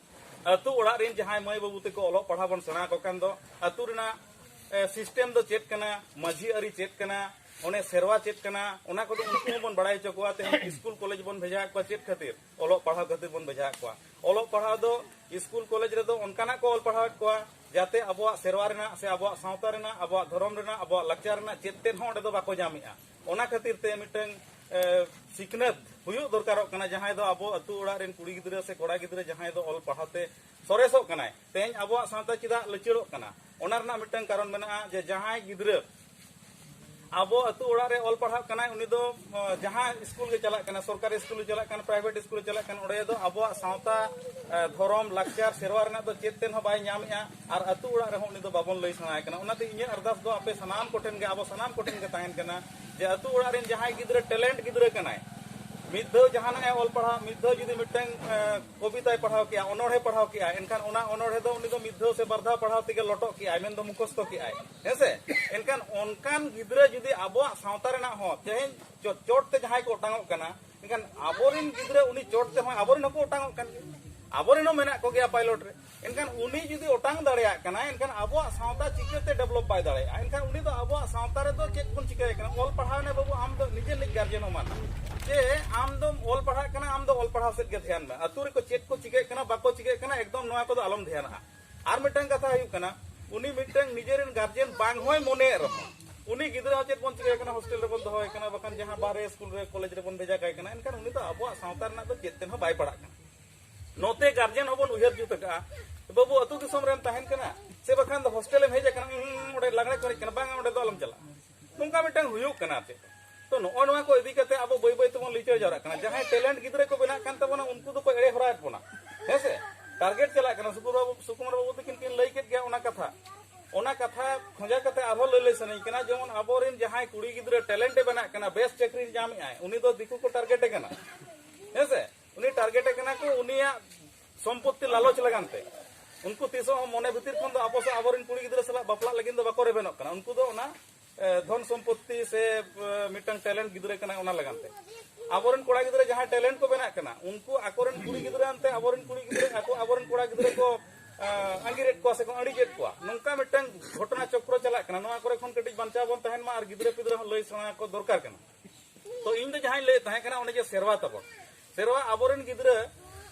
ᱟᱹᱛᱩ ᱚᱲᱟᱜ ᱨᱮᱱ ᱡᱟᱦᱟᱸᱭ ᱢᱟᱹᱭ ᱵᱟᱹᱵᱩ ᱛᱮᱠᱚ ᱚᱞᱚᱜ ᱯᱟᱲᱦᱟᱣ ᱵᱚᱱ ᱥᱮᱬᱟ ᱟᱠᱚ ᱠᱟᱱ ᱫᱚ, ᱟᱹᱛᱩ ᱨᱮᱱᱟᱜ, ᱮ, ᱥᱤᱥᱴᱮᱢ ᱫᱚ ᱪᱮᱫ ᱠᱟᱱᱟ, ᱢᱟᱹᱡᱷᱤ ᱟᱹᱨᱤ ᱪᱮᱫ ᱠᱟᱱᱟ, ᱚᱱᱮ ᱥᱮᱨᱣᱟ ᱪᱮᱫ ᱠᱟᱱᱟ, ᱚᱱᱟ ᱠᱚᱫᱚ ᱩᱱᱠᱩ ᱦᱚᱸᱵᱚᱱ ᱵᱟᱲᱟᱭ ᱦᱚᱪᱚ ᱠᱚᱣᱟ᱾ ᱛᱮᱦᱮᱧ ᱥᱠᱩᱞ ᱠᱚᱞᱮᱡᱽ ᱵᱚᱱ ᱵᱷᱮᱡᱟᱭᱮᱫ ᱠᱚᱣᱟ ᱪᱮᱫ ᱠᱷᱟᱹᱛᱤᱨ? ᱚᱞᱚᱜ ᱯᱟᱲᱦᱟᱣ ᱠᱷᱟᱹᱛᱤᱨ ᱵᱚᱱ ᱵᱷᱮᱡᱟᱭᱮᱫ ᱠᱚᱣᱟ᱾ ᱚᱞᱚᱜ ᱯᱟᱲᱦᱟᱣ ᱫᱚ ᱥᱠᱩᱞ ᱠᱚᱞᱮᱡᱽ ᱨᱮᱫᱚ ᱚᱱᱠᱟᱱᱟᱜ ᱠᱚ ᱚᱞ ᱯᱟᱲᱦᱟᱣᱮᱫ ᱠᱚᱣᱟ, ᱡᱟᱛᱮ ᱟᱵᱚᱣᱟᱜ ᱥᱮᱨᱣᱟ ᱨᱮᱱᱟᱜ ᱥᱮ ᱟᱵᱚᱣᱟᱜ ᱥᱟᱶᱛᱟ ᱨᱮᱱᱟᱜ, ᱟᱵᱚᱣᱟᱜ ᱫᱷᱚᱨᱚᱢ ᱨᱮᱱᱟᱜ, ᱟᱵᱚᱣᱟᱜ ᱞᱟᱠᱪᱟᱨ ᱨᱮᱱᱟᱜ ᱪᱮᱫ ᱛᱮᱫ ᱦᱚᱸ ᱚᱸᱰᱮ ᱫᱚ ᱵᱟᱠᱚ ᱧᱟᱢᱮᱜᱼᱟ᱾ ᱚᱱᱟ ᱠᱷᱟᱹᱛᱤᱨ ᱛᱮ ᱢᱤᱫᱴᱟᱝ, ᱮ, ᱥᱤᱠᱷᱱᱟᱹᱛ ᱦᱩᱭᱩᱜ ᱫᱚᱨᱠᱟᱨᱚᱜ ᱠᱟᱱᱟ, ᱡᱟᱦᱟᱸᱭ ᱫᱚ ᱟᱵᱚ ᱟᱹᱛᱩ ᱚᱲᱟᱜ ᱨᱮᱱ ᱠᱩᱲᱤ ᱜᱤᱫᱽᱨᱟᱹ ᱥᱮ ᱠᱚᱲᱟ ᱜᱤᱫᱽᱨᱟᱹ ᱡᱟᱦᱟᱸᱭ ᱫᱚ ᱚᱞ ᱯᱟᱲᱦᱟᱣ ᱛᱮ ᱥᱚᱨᱮᱥᱚᱜ ᱠᱟᱱᱟᱭ᱾ ᱛᱮᱦᱮᱧ ᱟᱵᱚᱣᱟᱜ ᱥᱟᱶᱛᱟ ᱪᱮᱫᱟᱜ ᱞᱤᱪᱟᱹᱲᱚᱜ ᱠᱟᱱᱟ, ᱚᱱᱟ ᱨᱮᱱᱟᱜ ᱢᱤᱫᱴᱟᱝ ᱠᱟᱨᱚᱱ ᱢᱮᱱᱟᱜᱼᱟ ᱡᱮ ᱡᱟᱦᱟᱸᱭ ᱜᱤᱫᱽᱨᱟᱹ ᱟᱵᱚ ᱟᱹᱛᱩ ᱚᱲᱟᱜ ᱨᱮ ᱚᱞ ᱯᱟᱲᱦᱟᱜ ᱠᱟᱱᱟᱭ, ᱩᱱᱤ ᱫᱚ, ᱚ, ᱡᱟᱦᱟᱸ ᱥᱠᱩᱞ ᱜᱮ ᱪᱟᱞᱟᱜ ᱠᱟᱱᱟ, ᱥᱚᱨᱠᱟᱨᱤ ᱥᱠᱩᱞ ᱮ ᱪᱟᱞᱟᱜ ᱠᱟᱱᱟ, ᱯᱨᱟᱭᱵᱷᱮᱴ ᱥᱠᱩᱞ ᱮ ᱪᱟᱞᱟᱜ ᱠᱟᱱᱟ, ᱚᱸᱰᱮ ᱫᱚ ᱟᱵᱚᱣᱟᱜ ᱥᱟᱶᱛᱟ, ᱮ, ᱫᱷᱚᱨᱚᱢ, ᱞᱟᱠᱪᱟᱨ, ᱥᱮᱨᱣᱟ ᱨᱮᱱᱟᱜ ᱫᱚ ᱪᱮᱫ ᱛᱮᱫ ᱦᱚᱸ ᱵᱟᱭ ᱧᱟᱢᱮᱜᱼᱟ᱾ ᱟᱨ ᱟᱹᱛᱩ ᱚᱲᱟᱜ ᱨᱮᱦᱚᱸ ᱩᱱᱤ ᱫᱚ ᱵᱟᱵᱚᱱ ᱞᱟᱹᱭ ᱥᱟᱱᱟᱭᱮ ᱠᱟᱱᱟ᱾ ᱚᱱᱟᱛᱮ ᱤᱧᱟᱹᱜ ᱟᱨᱫᱟᱥ ᱫᱚ ᱟᱯᱮ ᱥᱟᱱᱟᱢ ᱠᱚᱴᱷᱮᱱ ᱜᱮ, ᱟᱵᱚ ᱥᱟᱱᱟᱢ ᱠᱚᱴᱷᱮᱱ ᱜᱮ ᱛᱟᱦᱮᱱ ᱠᱟᱱᱟ ᱡᱮ ᱟᱹᱛᱩ ᱚᱲᱟᱜ ᱨᱮᱱ ᱡᱟᱦᱟᱸᱭ ᱜᱤᱫᱽᱨᱟᱹ, ᱴᱮᱞᱮᱱᱴ ᱜᱤᱫᱽᱨᱟᱹ ᱠᱟᱱᱟᱭ, ᱢᱤᱫ ᱫᱷᱟᱣ ᱡᱟᱦᱟᱱᱟᱜ ᱮ ᱚᱞ ᱯᱟᱲᱦᱟᱣ, ᱢᱤᱫ ᱫᱷᱟᱣ ᱡᱩᱫᱤ ᱢᱤᱫᱴᱟᱝ, ᱮ, ᱠᱚᱵᱤᱛᱟᱭ ᱯᱟᱲᱦᱟᱣ ᱠᱮᱜᱼᱟ, ᱚᱱᱚᱬᱦᱮ ᱯᱟᱲᱦᱟᱣ ᱠᱮᱜᱼᱟ, ᱮᱱᱠᱷᱟᱱ ᱚᱱᱟ ᱚᱱᱚᱬᱦᱮ ᱫᱚ ᱩᱱᱤ ᱫᱚ ᱢᱤᱫ ᱫᱷᱟᱣ ᱥᱮ ᱵᱟᱨ ᱫᱷᱟᱣ ᱯᱟᱲᱦᱟᱣ ᱛᱮᱜᱮ ᱞᱚᱴᱚᱜ ᱠᱮᱜᱼᱟᱭ, ᱢᱮᱱᱫᱚ ᱢᱩᱠᱷᱚᱥᱛᱚ ᱠᱮᱜᱼᱟᱭ, ᱦᱮᱸ ᱥᱮ? ᱮᱱᱠᱷᱟᱱ ᱚᱱᱠᱟᱱ ᱜᱤᱫᱽᱨᱟᱹ ᱡᱩᱫᱤ ᱟᱵᱚᱣᱟᱜ ᱥᱟᱶᱛᱟ ᱨᱮᱱᱟᱜ ᱦᱚᱸ ᱛᱮᱦᱮᱧ ᱪᱚ-, ᱪᱚᱴ ᱛᱮ ᱡᱟᱦᱟᱸᱭ ᱠᱚ ᱚᱴᱟᱝᱚᱜ ᱠᱟᱱᱟ, ᱮᱱᱠᱷᱟᱱ ᱟᱵᱚᱨᱮᱱ ᱜᱤᱫᱽᱨᱟᱹ ᱩᱱᱤ ᱪᱚᱴ ᱛᱮᱦᱚᱸ ᱟᱵᱚᱨᱮᱱ ᱦᱚᱸᱠᱚ ᱚᱴᱟᱝᱚᱜ ᱠᱟᱱ ᱜᱮᱭᱟ, ᱟᱵᱚᱨᱮᱱ ᱦᱚᱸ ᱢᱮᱱᱟᱜ ᱠᱚᱜᱮᱭᱟ ᱯᱟᱭᱞᱚᱴ ᱨᱮ᱾ ᱮᱱᱠᱷᱟᱱ ᱩᱱᱤ ᱡᱩᱫᱤ ᱚᱴᱟᱝ ᱫᱟᱲᱮᱭᱟᱜ ᱠᱟᱱᱟ, ᱮᱱᱠᱷᱟᱱ ᱟᱵᱚᱣᱟᱜ ᱥᱟᱶᱛᱟ ᱪᱤᱠᱟᱹᱛᱮ ᱰᱮᱵᱷᱞᱚᱯ ᱵᱟᱭ ᱫᱟᱲᱮᱭᱟᱜᱼᱟ? ᱮᱱᱠᱷᱟᱱ ᱩᱱᱤ ᱫᱚ ᱟᱵᱚᱣᱟᱜ ᱥᱟᱶᱛᱟ ᱨᱮᱫᱚ ᱪᱮᱫ ᱵᱚᱱ ᱪᱤᱠᱟᱹᱭᱮ ᱠᱟᱱᱟ? ᱚᱞ ᱯᱟᱲᱦᱟᱣ ᱮᱱᱟ ᱵᱟᱹᱵᱩ, ᱟᱢ ᱫᱚ ᱱᱤᱡᱮ ᱱᱤᱡ ᱜᱟᱨᱡᱮᱱ ᱦᱚᱸ ᱢᱟᱱᱟ ᱡᱮ ᱟᱢ ᱫᱚᱢ ᱚᱞ ᱯᱟᱲᱦᱟᱜ ᱠᱟᱱᱟ, ᱟᱢ ᱫᱚ ᱚᱞ ᱯᱟᱲᱦᱟᱣ ᱥᱮᱫ ᱜᱮ ᱫᱷᱮᱭᱟᱱ ᱢᱮ᱾ ᱟᱹᱛᱩ ᱨᱮᱠᱚ ᱪᱮᱫ ᱠᱚ ᱪᱤᱠᱟᱹᱭᱮᱫ ᱠᱟᱱᱟ, ᱵᱟᱠᱚ ᱪᱤᱠᱟᱹᱭᱮᱫ ᱠᱟᱱᱟ, ᱮᱠᱫᱚᱢ ᱱᱚᱣᱟ ᱠᱚᱫᱚ ᱟᱞᱚᱢ ᱫᱷᱮᱭᱟᱱᱟᱜᱼᱟ᱾ ᱟᱨ ᱢᱤᱫᱴᱟᱝ ᱠᱟᱛᱷᱟ ᱦᱩᱭᱩᱜ ᱠᱟᱱᱟ, ᱩᱱᱤ ᱢᱤᱫᱴᱟᱝ ᱱᱤᱡᱮᱨᱮᱱ ᱜᱟᱨᱡᱮᱱ ᱵᱟᱝ ᱦᱚᱸᱭ ᱢᱚᱱᱮᱭᱮᱫ ᱨᱮᱦᱚᱸ, ᱩᱱᱤ ᱜᱤᱫᱽᱨᱟᱹ ᱦᱚᱸ ᱪᱮᱫ ᱵᱚᱱ ᱪᱤᱠᱟᱹᱭᱮ ᱠᱟᱱᱟ? ᱦᱳᱥᱴᱮᱞ ᱨᱮᱵᱚᱱ ᱫᱚᱦᱚᱭᱮ ᱠᱟᱱᱟ, ᱵᱟᱠᱷᱟᱱ ᱡᱟᱦᱟᱸ ᱵᱟᱦᱨᱮ ᱥᱠᱩᱞ ᱨᱮ, ᱠᱚᱞᱮᱡᱽ ᱨᱮᱵᱚᱱ ᱵᱷᱮᱡᱟ ᱠᱟᱭ ᱠᱟᱱᱟ᱾ ᱮᱱᱠᱷᱟᱱ ᱩᱱᱤ ᱫᱚ ᱟᱵᱚᱣᱟᱜ ᱥᱟᱶᱛᱟ ᱨᱮᱱᱟᱜ ᱫᱚ ᱪᱮᱫ ᱛᱮᱫ ᱦᱚᱸ ᱵᱟᱭ ᱯᱟᱲᱟᱜ ᱠᱟᱱᱟ᱾ ᱱᱚᱛᱮ ᱜᱟᱨᱡᱮᱱ ᱦᱚᱸᱵᱚᱱ ᱩᱭᱦᱟᱹᱨ ᱡᱩᱛ ᱟᱠᱟᱫᱼᱟ, ᱵᱟᱹᱵᱩ ᱟᱹᱛᱩ ᱫᱤᱥᱚᱢ ᱨᱮᱢ ᱛᱟᱦᱮᱱ ᱠᱟᱱᱟ ᱥᱮ ᱵᱟᱠᱷᱟᱱ ᱫᱚ ᱦᱳᱥᱴᱮᱞ ᱮᱢ ᱦᱮᱡ ᱟᱠᱟᱱᱟ, ᱩᱸ, ᱚᱸᱰᱮ ᱞᱟᱜᱽᱲᱮ ᱠᱚ ᱮᱱᱮᱡ ᱠᱟᱱᱟ, ᱵᱟᱝᱟ, ᱚᱸᱰᱮ ᱫᱚ ᱟᱞᱚᱢ ᱪᱟᱞᱟᱜᱼᱟ᱾ ᱱᱚᱝᱠᱟ ᱢᱤᱫᱴᱟᱝ ᱦᱩᱭᱩᱜ ᱠᱟᱱᱟ᱾ ᱟᱨ ᱪᱮᱫ, ᱛᱚ ᱱᱚᱜᱼᱚ ᱱᱚᱣᱟ ᱠᱚ ᱤᱫᱤ ᱠᱟᱛᱮ ᱟᱵᱚ ᱵᱟᱹᱭ ᱵᱟᱹᱭ ᱛᱮᱵᱚᱱ ᱞᱤᱪᱟᱹᱲ ᱡᱟᱣᱨᱟᱜ ᱠᱟᱱᱟ᱾ ᱡᱟᱦᱟᱸᱭ ᱴᱮᱞᱮᱱᱴ ᱜᱤᱫᱽᱨᱟᱹ ᱠᱚ ᱵᱮᱱᱟᱜ ᱠᱟᱱ ᱛᱟᱵᱚᱱᱟ, ᱩᱱᱠᱩ ᱫᱚᱠᱚ ᱮᱲᱮ ᱦᱚᱨᱟᱭᱮᱫ ᱵᱚᱱᱟ, ᱦᱮᱸ ᱥᱮ? ᱴᱟᱨᱜᱮᱴ ᱪᱟᱞᱟᱜ ᱠᱟᱱᱟ᱾ ᱥᱩᱠᱩᱢᱟᱨ ᱵᱟᱵᱩ, ᱥᱩᱠᱩᱢᱟᱨ ᱵᱟᱵᱩ ᱛᱟᱹᱠᱤᱱ ᱠᱤᱱ ᱞᱟᱹᱭ ᱠᱮᱫ ᱜᱮᱭᱟ ᱚᱱᱟ ᱠᱟᱛᱷᱟ᱾ ᱚᱱᱟ ᱠᱟᱛᱷᱟ ᱠᱷᱚᱸᱡᱟ ᱠᱟᱛᱮ ᱟᱨᱦᱚᱸ ᱞᱟᱹᱭ, ᱞᱟᱹᱭ ᱥᱟᱱᱟᱧ ᱠᱟᱱᱟ, ᱡᱮᱢᱚᱱ ᱟᱵᱚᱨᱮᱱ ᱡᱟᱦᱟᱸᱭ ᱠᱩᱲᱤ ᱜᱤᱫᱽᱨᱟᱹ ᱴᱮᱞᱮᱱᱴ ᱮ ᱵᱮᱱᱟᱜ ᱠᱟᱱᱟ, ᱵᱮᱥ ᱪᱟᱹᱠᱨᱤ ᱧᱟᱢᱮᱫ ᱟᱭ, ᱩᱱᱤ ᱫᱚ ᱫᱤᱠᱩ ᱠᱚ ᱴᱟᱨᱜᱮᱴ ᱮ ᱠᱟᱱᱟ, ᱦᱮᱸ ᱥᱮ? ᱩᱱᱤ ᱴᱟᱨᱜᱮᱴ ᱮ ᱠᱟᱱᱟ ᱠᱚ ᱩᱱᱤᱭᱟᱜ ᱥᱚᱢᱯᱚᱛᱛᱤ ᱞᱟᱞᱚᱪ ᱞᱟᱜᱟᱱ ᱛᱮ᱾ ᱩᱱᱠᱩ ᱛᱤᱥ ᱦᱚᱸ ᱢᱚᱱᱮ ᱵᱷᱤᱛᱤᱨ ᱠᱷᱚᱱ ᱫᱚ ᱟᱵᱚ ᱥᱟᱶ ᱟᱵᱚᱨᱮᱱ ᱠᱩᱲᱤ ᱜᱤᱫᱽᱨᱟᱹ ᱥᱟᱞᱟᱜ ᱵᱟᱯᱞᱟᱜ ᱞᱟᱹᱜᱤᱫ ᱫᱚ ᱵᱟᱠᱚ ᱨᱮᱵᱮᱱᱚᱜ ᱠᱟᱱᱟ᱾ ᱩᱱᱠᱩ ᱫᱚ ᱚᱱᱟ, ᱮ, ᱫᱷᱚᱱ ᱥᱚᱢᱯᱚᱛᱛᱤ ᱥᱮ, ᱮ, ᱢᱤᱫᱴᱟᱝ ᱴᱮᱞᱮᱱᱴ ᱜᱤᱫᱽᱨᱟᱹ ᱠᱟᱱᱟᱭ, ᱚᱱᱟ ᱞᱟᱜᱟᱱ ᱛᱮ᱾ ᱟᱵᱚᱨᱮᱱ ᱠᱚᱲᱟ ᱜᱤᱫᱽᱨᱟᱹ ᱡᱟᱦᱟᱸᱭ ᱴᱮᱞᱮᱱᱴ ᱠᱚ ᱵᱮᱱᱟᱜ ᱠᱟᱱᱟ, ᱩᱱᱠᱩ ᱟᱠᱚᱨᱮᱱ ᱠᱩᱲᱤ ᱜᱤᱫᱽᱨᱟᱹ ᱟᱱᱛᱮ ᱟᱵᱚᱨᱮᱱ ᱠᱩᱲᱤ ᱜᱤᱫᱽᱨᱟᱹ, ᱟᱠᱚ ᱟᱵᱚᱨᱮᱱ ᱠᱚᱲᱟ ᱜᱤᱫᱽᱨᱟᱹ ᱠᱚ, ᱮ, ᱟᱸᱜᱤᱨᱮᱫ ᱠᱚᱣᱟ ᱥᱮᱠᱚ ᱟᱹᱲᱤᱡᱮᱫ ᱠᱚᱣᱟ᱾ ᱱᱚᱝᱠᱟ ᱢᱤᱫᱴᱟᱝ ᱜᱷᱚᱴᱚᱱᱟ ᱪᱚᱠᱨᱚ ᱪᱟᱞᱟᱜ ᱠᱟᱱᱟ᱾ ᱱᱚᱣᱟ ᱠᱚᱨᱮ ᱠᱷᱚᱱ ᱠᱟᱹᱴᱤᱡ ᱵᱟᱧᱪᱟᱣ ᱵᱚᱱ ᱛᱟᱦᱮᱱ ᱢᱟ ᱟᱨ ᱜᱤᱫᱽᱨᱟᱹ ᱯᱤᱫᱽᱨᱟᱹ ᱦᱚᱸ ᱞᱟᱹᱭ ᱥᱮᱬᱟ ᱟᱠᱚ ᱫᱚᱨᱠᱟᱨ ᱠᱟᱱᱟ᱾ ᱛᱚ ᱤᱧ ᱫᱚ ᱡᱟᱦᱟᱸᱧ ᱞᱟᱹᱭᱮᱫ ᱛᱟᱦᱮᱸ ᱠᱟᱱᱟ, ᱚᱱᱮ ᱡᱮ ᱥᱮᱨᱣᱟ ᱛᱟᱵᱚᱱ, ᱥᱮᱨᱣᱟ ᱟᱵᱚᱨᱮᱱ ᱜᱤᱫᱽᱨᱟᱹ,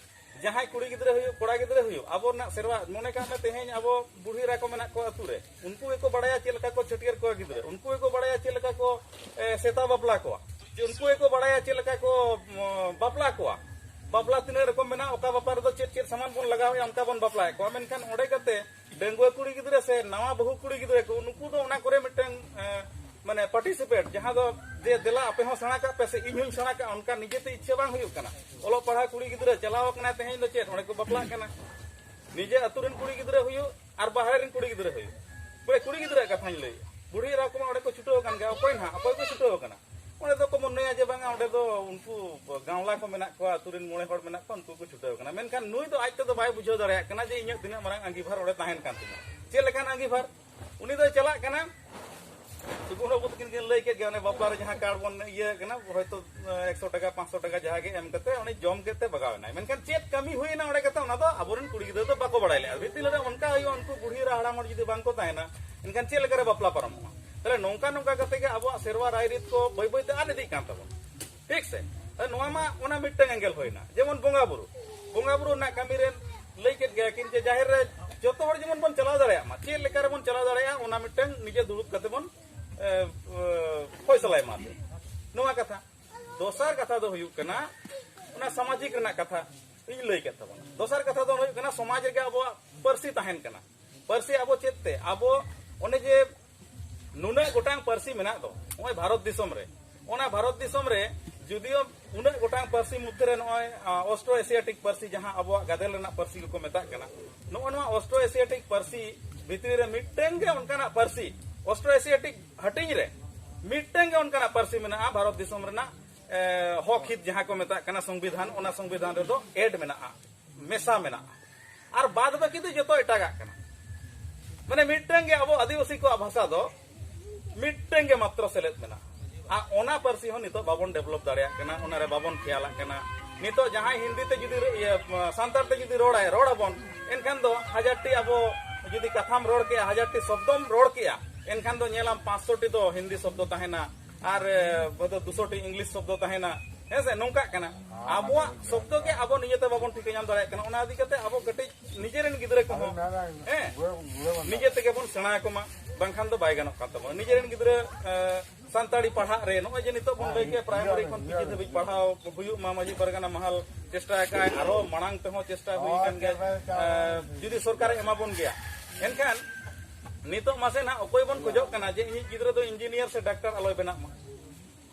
ᱡᱟᱦᱟᱸᱭ ᱠᱩᱲᱤ ᱜᱤᱫᱽᱨᱟᱹ ᱦᱩᱭᱩᱜ, ᱠᱚᱲᱟ ᱜᱤᱫᱽᱨᱟᱹ ᱦᱩᱭᱩᱜ, ᱟᱵᱚ ᱨᱮᱱᱟᱜ ᱥᱮᱨᱣᱟ, ᱢᱚᱱᱮ ᱠᱟᱜ ᱢᱮ ᱛᱮᱦᱮᱧ ᱟᱵᱚ ᱵᱩᱲᱦᱤ ᱮᱨᱟ ᱠᱚ ᱢᱮᱱᱟᱜ ᱠᱚᱣᱟ ᱟᱹᱛᱩ ᱨᱮ, ᱩᱱᱠᱩ ᱜᱮᱠᱚ ᱵᱟᱲᱟᱭᱟ ᱪᱮᱫ ᱞᱮᱠᱟ ᱠᱚ ᱪᱷᱟᱹᱴᱭᱟᱹᱨ ᱠᱚᱣᱟ ᱜᱤᱫᱽᱨᱟᱹ, ᱩᱱᱠᱩ ᱜᱮᱠᱚ ᱵᱟᱲᱟᱭᱟ ᱪᱮᱫ ᱞᱮᱠᱟ ᱠᱚ, ᱮ, ᱥᱮᱛᱟ ᱵᱟᱯᱞᱟ ᱠᱚᱣᱟ, ᱡᱮ ᱩᱱᱠᱩ ᱜᱮᱠᱚ ᱵᱟᱲᱟᱭᱟ ᱪᱮᱫ ᱞᱮᱠᱟ ᱠᱚ, ᱩᱢ, ᱵᱟᱯᱞᱟ ᱠᱚᱣᱟ, ᱵᱟᱯᱞᱟ ᱛᱤᱱᱟᱹᱜ ᱨᱚᱠᱚᱢ ᱢᱮᱱᱟᱜᱼᱟ, ᱚᱠᱟ ᱵᱟᱯᱞᱟ ᱨᱮᱫᱚ ᱪᱮᱫ ᱪᱮᱫ ᱥᱟᱢᱟᱱ ᱵᱚᱱ ᱞᱟᱜᱟᱣᱮᱫᱼᱟ, ᱚᱱᱠᱟ ᱵᱚᱱ ᱵᱟᱯᱞᱟᱭᱮᱫ ᱠᱚᱣᱟ᱾ ᱢᱮᱱᱠᱷᱟᱱ ᱚᱸᱰᱮ ᱠᱟᱛᱮ ᱰᱟᱺᱜᱩᱣᱟᱹ ᱠᱩᱲᱤ ᱜᱤᱫᱽᱨᱟᱹ ᱥᱮ ᱱᱟᱣᱟ ᱵᱟᱹᱦᱩ ᱠᱩᱲᱤ ᱜᱤᱫᱽᱨᱟᱹ ᱠᱚ, ᱱᱩᱠᱩ ᱫᱚ ᱚᱱᱟ ᱠᱚᱨᱮ ᱢᱤᱫᱴᱟᱝ, ᱮ, ᱢᱟᱱᱮ ᱯᱟᱨᱴᱤᱥᱤᱯᱮᱴ, ᱡᱟᱦᱟᱸ ᱫᱚ ᱡᱮ ᱫᱮᱞᱟ ᱟᱯᱮ ᱦᱚᱸ ᱥᱮᱬᱟ ᱠᱟᱜ ᱯᱮ ᱥᱮ ᱤᱧ ᱦᱚᱸᱧ ᱥᱮᱬᱟ ᱠᱟᱜᱼᱟ, ᱚᱱᱠᱟ ᱱᱤᱡᱮᱛᱮ ᱤᱪᱪᱷᱟᱹ ᱵᱟᱝ ᱦᱩᱭᱩᱜ ᱠᱟᱱᱟ᱾ ᱚᱞᱚᱜ ᱯᱟᱲᱦᱟᱣ ᱠᱩᱲᱤ ᱜᱤᱫᱽᱨᱟᱹ ᱪᱟᱞᱟᱣ ᱟᱠᱟᱱᱟᱭ, ᱛᱮᱦᱮᱧ ᱫᱚ ᱪᱮᱫ ᱚᱸᱰᱮ ᱠᱚ ᱵᱟᱯᱞᱟᱜ ᱠᱟᱱᱟ᱾ ᱱᱤᱡᱮ ᱟᱹᱛᱩ ᱨᱮᱱ ᱠᱩᱲᱤ ᱜᱤᱫᱽᱨᱟᱹ ᱦᱩᱭᱩᱜ ᱟᱨ ᱵᱟᱦᱨᱮ ᱨᱮᱱ ᱠᱩᱲᱤ ᱜᱤᱫᱽᱨᱟᱹ ᱦᱩᱭᱩᱜ, ᱵᱚᱞᱮ ᱠᱩᱲᱤ ᱜᱤᱫᱽᱨᱟᱹᱣᱟᱜ ᱠᱟᱛᱷᱟᱧ ᱞᱟᱹᱭᱮᱜᱼᱟ, ᱵᱩᱲᱦᱤ ᱮᱨᱟ ᱠᱚᱢᱟ ᱚᱸᱰᱮ ᱠᱚ ᱪᱷᱩᱴᱟᱹᱣ ᱟᱠᱟᱱ ᱜᱮᱭᱟ, ᱚᱠᱚᱭ ᱱᱟᱦᱟᱜ, ᱚᱠᱚᱭ ᱠᱚ ᱪᱷᱩᱴᱟᱹᱣ ᱟᱠᱟᱱᱟ? ᱚᱸᱰᱮ ᱫᱚᱠᱚ ᱢᱚᱱᱮᱭᱟ ᱡᱮ ᱵᱟᱝᱟ, ᱚᱸᱰᱮ ᱫᱚ ᱩᱱᱠᱩ ᱜᱟᱶᱞᱟ ᱠᱚ ᱢᱮᱱᱟᱜ ᱠᱚᱣᱟ, ᱟᱹᱛᱩ ᱨᱮᱱ ᱢᱚᱬᱮ ᱦᱚᱲ ᱢᱮᱱᱟᱜ ᱠᱚᱣᱟ, ᱩᱱᱠᱩ ᱠᱚ ᱪᱷᱩᱴᱟᱹᱣ ᱟᱠᱟᱱᱟ᱾ ᱢᱮᱱᱠᱷᱟᱱ ᱱᱩᱭ ᱫᱚ ᱟᱡ ᱛᱮᱫᱚ ᱵᱟᱭ ᱵᱩᱡᱷᱟᱹᱣ ᱫᱟᱲᱮᱭᱟᱜ ᱠᱟᱱᱟ ᱡᱮ ᱤᱧᱟᱹᱜ ᱛᱤᱱᱟᱹᱜ ᱢᱟᱨᱟᱝ ᱟᱸᱜᱤᱵᱷᱟᱨ ᱚᱸᱰᱮ ᱛᱟᱦᱮᱱ ᱠᱟᱱ ᱛᱤᱧᱟ᱾ ᱪᱮᱫ ᱞᱮᱠᱟᱱ ᱟᱸᱜᱤᱵᱷᱟᱨ? ᱩᱱᱤ ᱫᱚᱭ ᱪᱟᱞᱟᱜ ᱠᱟᱱᱟ, ᱥᱩᱠᱩᱱ ᱵᱟᱹᱵᱩ ᱛᱟᱹᱠᱤᱱ ᱠᱤᱱ ᱞᱟᱹᱭ ᱠᱮᱫ ᱜᱮᱭᱟ, ᱚᱱᱮ ᱵᱟᱯᱞᱟ ᱨᱮ ᱡᱟᱦᱟᱸ ᱠᱟᱨᱰ ᱵᱚᱱ ᱤᱭᱟᱹ ᱠᱟᱱᱟ, ᱦᱚᱭᱛᱳ ᱮᱠᱥᱚ ᱴᱟᱠᱟ, ᱯᱟᱸᱪᱥᱚ ᱴᱟᱠᱟ ᱡᱟᱦᱟᱸ ᱜᱮ ᱮᱢ ᱠᱟᱛᱮ ᱩᱱᱤ ᱡᱚᱢ ᱠᱮᱫ ᱛᱮ ᱵᱟᱜᱟᱣ ᱮᱱᱟᱭ᱾ ᱢᱮᱱᱠᱷᱟᱱ ᱪᱮᱫ ᱠᱟᱹᱢᱤ ᱦᱩᱭᱱᱟ ᱚᱸᱰᱮ ᱠᱟᱛᱮ, ᱚᱱᱟ ᱫᱚ ᱟᱵᱚᱨᱮᱱ ᱠᱩᱲᱤ ᱜᱤᱫᱽᱨᱟᱹ ᱫᱚ ᱵᱟᱠᱚ ᱵᱟᱲᱟᱭ ᱞᱮᱫᱼᱟ᱾ ᱵᱷᱤᱛᱤ ᱞᱮᱫᱟ ᱚᱱᱠᱟ ᱦᱩᱭᱩᱜᱼᱟ, ᱩᱱᱠᱩ ᱵᱩᱲᱦᱤ ᱮᱨᱟ ᱦᱟᱲᱟᱢ ᱦᱚᱲ ᱡᱩᱫᱤ ᱵᱟᱝ ᱠᱚ ᱛᱟᱦᱮᱱᱟ, ᱮᱱᱠᱷᱟᱱ ᱪᱮᱫ ᱞᱮᱠᱟᱨᱮ ᱵᱟᱯᱞᱟ ᱯᱟᱨᱚᱢᱚᱜᱼᱟ? ᱛᱟᱦᱞᱮ ᱱᱚᱝᱠᱟ ᱱᱚᱝᱠᱟ ᱠᱟᱛᱮ ᱜᱮ ᱟᱵᱚᱣᱟᱜ ᱥᱮᱨᱣᱟ ᱨᱟᱭᱨᱤᱛ ᱠᱚ ᱵᱟᱹᱭ ᱵᱟᱹᱭ ᱛᱮ ᱟᱫ ᱤᱫᱤᱜ ᱠᱟᱱ ᱛᱟᱵᱚᱱᱟ᱾ ᱴᱷᱤᱠ ᱥᱮ? ᱛᱟᱦᱞᱮ ᱱᱚᱣᱟ ᱢᱟ ᱚᱱᱟ ᱢᱤᱫᱴᱟᱝ ᱮᱝᱜᱮᱞ ᱦᱩᱭᱱᱟ᱾ ᱡᱮᱢᱚᱱ ᱵᱚᱸᱜᱟ ᱵᱩᱨᱩ, ᱵᱚᱸᱜᱟ ᱵᱩᱨᱩ ᱨᱮᱱᱟᱜ ᱠᱟᱹᱢᱤ ᱨᱮ ᱞᱟᱹᱭ ᱠᱮᱫ ᱜᱮᱭᱟ ᱠᱤᱱ ᱡᱮ ᱡᱟᱦᱮᱨ ᱨᱮ ᱡᱚᱛᱚ ᱦᱚᱲ ᱡᱮᱢᱚᱱ ᱵᱚᱱ ᱪᱟᱞᱟᱣ ᱫᱟᱲᱮᱭᱟᱜ ᱢᱟ, ᱪᱮᱫ ᱞᱮᱠᱟ ᱨᱮᱵᱚᱱ ᱪᱟᱞᱟᱣ ᱫᱟᱲᱮᱭᱟᱜᱼᱟ, ᱚᱱᱟ ᱢᱤᱫᱴᱟᱝ ᱱᱤᱡᱮ ᱫᱩᱲᱩᱵ ᱠᱟᱛᱮ ᱵᱚᱱ, ᱮ, ᱮ, ᱯᱷᱚᱭᱥᱟᱞᱟᱭ ᱢᱟ᱾ ᱱᱚᱣᱟ ᱠᱟᱛᱷᱟ᱾ ᱫᱚᱥᱟᱨ ᱠᱟᱛᱷᱟ ᱫᱚ ᱦᱩᱭᱩᱜ ᱠᱟᱱᱟ, ᱚᱱᱟ ᱥᱟᱢᱟᱡᱤᱠ ᱨᱮᱱᱟᱜ ᱠᱟᱛᱷᱟ ᱤᱧ ᱞᱟᱹᱭ ᱠᱮᱫ ᱛᱟᱵᱚᱱᱟ᱾ ᱫᱚᱥᱟᱨ ᱠᱟᱛᱷᱟ ᱫᱚ ᱦᱩᱭᱩᱜ ᱠᱟᱱᱟ, ᱥᱚᱢᱟᱡᱽ ᱨᱮᱜᱮ ᱟᱵᱚᱣᱟᱜ ᱯᱟᱹᱨᱥᱤ ᱛᱟᱦᱮᱱ ᱠᱟᱱᱟ᱾ ᱯᱟᱹᱨᱥᱤ ᱟᱵᱚ ᱪᱮᱫ ᱛᱮ? ᱟᱵᱚ ᱚᱱᱮ ᱡᱮ ᱱᱩᱱᱟᱹᱜ ᱜᱚᱴᱟᱝ ᱯᱟᱹᱨᱥᱤ ᱢᱮᱱᱟᱜ ᱫᱚ ᱱᱚᱜᱼᱚᱭ ᱵᱷᱟᱨᱚᱛ ᱫᱤᱥᱚᱢ ᱨᱮ, ᱚᱱᱟ ᱵᱷᱟᱨᱚᱛ ᱫᱤᱥᱚᱢ ᱨᱮ ᱡᱩᱫᱤᱭᱳ ᱩᱱᱟᱹᱜ ᱜᱚᱴᱟᱝ ᱯᱟᱹᱨᱥᱤ ᱢᱚᱫᱽᱫᱷᱮ ᱨᱮ ᱱᱚᱜᱼᱚᱭ, ᱟ, ᱚᱥᱴᱨᱳ ᱮᱥᱤᱭᱟᱴᱤᱠ ᱯᱟᱹᱨᱥᱤ, ᱡᱟᱦᱟᱸ ᱟᱵᱚᱣᱟᱜ ᱜᱟᱫᱮᱞ ᱨᱮᱱᱟᱜ ᱯᱟᱹᱨᱥᱤ ᱠᱚᱠᱚ ᱢᱮᱛᱟᱜ ᱠᱟᱱᱟ, ᱱᱚᱜᱼᱚ ᱱᱚᱣᱟ ᱚᱥᱴᱨᱳ ᱮᱥᱤᱭᱟᱴᱤᱠ ᱯᱟᱹᱨᱥᱤ ᱵᱷᱤᱛᱨᱤ ᱨᱮ ᱢᱤᱫᱴᱟᱝ ᱜᱮ ᱚᱱᱠᱟᱱᱟᱜ ᱯᱟᱹᱨᱥᱤ, ᱚᱥᱴᱨᱳ ᱮᱥᱤᱭᱟᱴᱤᱠ ᱦᱟᱹᱴᱤᱧ ᱨᱮ ᱢᱤᱫᱴᱟᱝ ᱜᱮ ᱚᱱᱠᱟᱱᱟᱜ ᱯᱟᱹᱨᱥᱤ ᱢᱮᱱᱟᱜᱼᱟ ᱵᱷᱟᱨᱚᱛ ᱫᱤᱥᱚᱢ ᱨᱮᱱᱟᱜ, ᱮ, ᱦᱚᱠ ᱦᱤᱛ ᱡᱟᱦᱟᱸ ᱠᱚ ᱢᱮᱛᱟᱜ ᱠᱟᱱᱟ ᱥᱚᱝᱵᱤᱫᱷᱟᱱ, ᱚᱱᱟ ᱥᱚᱝᱵᱤᱫᱷᱟᱱ ᱨᱮᱫᱚ ᱮᱰ ᱢᱮᱱᱟᱜᱼᱟ, ᱢᱮᱥᱟ ᱢᱮᱱᱟᱜᱼᱟ᱾ ᱟᱨ ᱵᱟᱫ ᱵᱟᱹᱠᱤ ᱫᱚ ᱡᱚᱛᱚ ᱮᱴᱟᱜᱟᱜ ᱠᱟᱱᱟ᱾ ᱢᱟᱱᱮ ᱢᱤᱫᱴᱟᱝ ᱜᱮ ᱟᱵᱚ ᱟᱹᱫᱤᱵᱟᱹᱥᱤ ᱠᱚᱣᱟᱜ ᱵᱷᱟᱥᱟ ᱫᱚ ᱢᱤᱫᱴᱟᱝ ᱜᱮ ᱢᱟᱛᱨᱚ ᱥᱮᱞᱮᱫ ᱢᱮᱱᱟᱜᱼᱟ᱾ ᱟᱨ ᱚᱱᱟ ᱯᱟᱹᱨᱥᱤ ᱦᱚᱸ ᱱᱤᱛᱚᱜ ᱵᱟᱵᱚᱱ ᱰᱮᱵᱷᱞᱚᱯ ᱫᱟᱲᱮᱭᱟᱜ ᱠᱟᱱᱟ, ᱚᱱᱟᱨᱮ ᱵᱟᱵᱚᱱ ᱠᱷᱮᱭᱟᱞᱟᱜ ᱠᱟᱱᱟ᱾ ᱱᱤᱛᱚᱜ ᱡᱟᱦᱟᱸᱭ ᱦᱤᱱᱫᱤ ᱛᱮ ᱡᱩᱫᱤ, ᱤᱭᱟᱹ, ᱥᱟᱱᱛᱟᱲ ᱛᱮ ᱡᱩᱫᱤ ᱨᱚᱲᱟᱭ, ᱨᱚᱲ ᱟᱵᱚᱱ, ᱮᱱᱠᱷᱟᱱ ᱫᱚ ᱦᱟᱡᱟᱨ ᱴᱤ ᱟᱵᱚ ᱡᱩᱫᱤ ᱠᱟᱛᱷᱟᱢ ᱨᱚᱲ ᱠᱮᱜᱼᱟ, ᱦᱟᱡᱟᱨ ᱴᱤ ᱥᱚᱵᱫᱚᱢ ᱨᱚᱲ ᱠᱮᱜᱼᱟ, ᱮᱱᱠᱷᱟᱱ ᱫᱚ ᱧᱮᱞᱟᱢ ᱯᱟᱸᱪᱥᱚ ᱴᱤ ᱫᱚ ᱦᱤᱱᱫᱤ ᱥᱚᱵᱫᱚ ᱛᱟᱦᱮᱱᱟ, ᱟᱨ, ᱮ, ᱦᱚᱭᱛᱳ ᱫᱩᱥᱚ ᱴᱤ ᱤᱝᱞᱤᱥ ᱥᱚᱵᱫᱚ ᱛᱟᱦᱮᱱᱟ᱾ ᱦᱮᱸ ᱥᱮ, ᱱᱚᱝᱠᱟᱜ ᱠᱟᱱᱟ᱾ ᱟᱵᱚᱣᱟᱜ ᱥᱚᱵᱫᱚ ᱜᱮ ᱟᱵᱚ ᱱᱤᱡᱮᱛᱮ ᱵᱟᱵᱚᱱ ᱴᱷᱤᱠᱟᱹ ᱧᱟᱢ ᱫᱟᱲᱮᱭᱟᱜ ᱠᱟᱱᱟ᱾ ᱚᱱᱟ ᱤᱫᱤ ᱠᱟᱛᱮ ᱟᱵᱚ ᱠᱟᱹᱴᱤᱡ ᱱᱤᱡᱮᱨᱮᱱ ᱜᱤᱫᱽᱨᱟᱹ ᱠᱚᱦᱚᱸ, ᱦᱮᱸ, ᱱᱤᱡᱮ ᱛᱮᱜᱮ ᱵᱚᱱ ᱥᱮᱬᱟ ᱟᱠᱚ ᱢᱟ, ᱵᱟᱝᱠᱷᱟᱱ ᱫᱚ ᱵᱟᱭ ᱜᱟᱱᱚᱜ ᱠᱟᱱ ᱛᱟᱵᱚᱱᱟ᱾ ᱱᱤᱡᱮᱨᱮᱱ ᱜᱤᱫᱽᱨᱟᱹ, ᱮ, ᱥᱟᱱᱛᱟᱲᱤ ᱯᱟᱲᱦᱟᱜ ᱨᱮ ᱱᱚᱜᱼᱚᱭ ᱡᱮ ᱱᱤᱛᱚᱜ ᱵᱚᱱ ᱞᱟᱹᱭ ᱠᱮᱫ ᱯᱨᱟᱭᱢᱟᱨᱤ ᱠᱷᱚᱱ ᱯᱤᱡᱤ ᱫᱷᱟᱹᱵᱤᱡ ᱯᱟᱲᱦᱟᱣ ᱦᱩᱭᱩᱜ ᱢᱟ, ᱢᱟᱹᱡᱷᱤ ᱯᱟᱨᱜᱟᱱᱟ ᱢᱟᱦᱟᱞ ᱪᱮᱥᱴᱟ ᱟᱠᱟᱫ, ᱟᱨᱦᱚᱸ ᱢᱟᱲᱟᱝ ᱛᱮᱦᱚᱸ ᱪᱮᱥᱴᱟ ᱦᱩᱭ ᱟᱠᱟᱱ ᱜᱮᱭᱟ, ᱮ, ᱡᱩᱫᱤ ᱥᱚᱨᱠᱟᱨᱮ ᱮᱢᱟ ᱵᱚᱱ ᱜᱮᱭᱟ᱾ ᱮᱱᱠᱷᱟᱱ ᱱᱤᱛᱚᱜ ᱢᱟᱥᱮ ᱱᱟᱦᱟᱜ ᱚᱠᱚᱭ ᱵᱚᱱ ᱠᱷᱚᱡᱚᱜ ᱠᱟᱱᱟ ᱡᱮ ᱤᱧᱤᱡ ᱜᱤᱫᱽᱨᱟᱹ ᱫᱚ ᱤᱧᱡᱤᱱᱤᱭᱟᱨ ᱥᱮ ᱰᱟᱠᱛᱟᱨ ᱟᱞᱚᱭ ᱵᱮᱱᱟᱜ ᱢᱟ?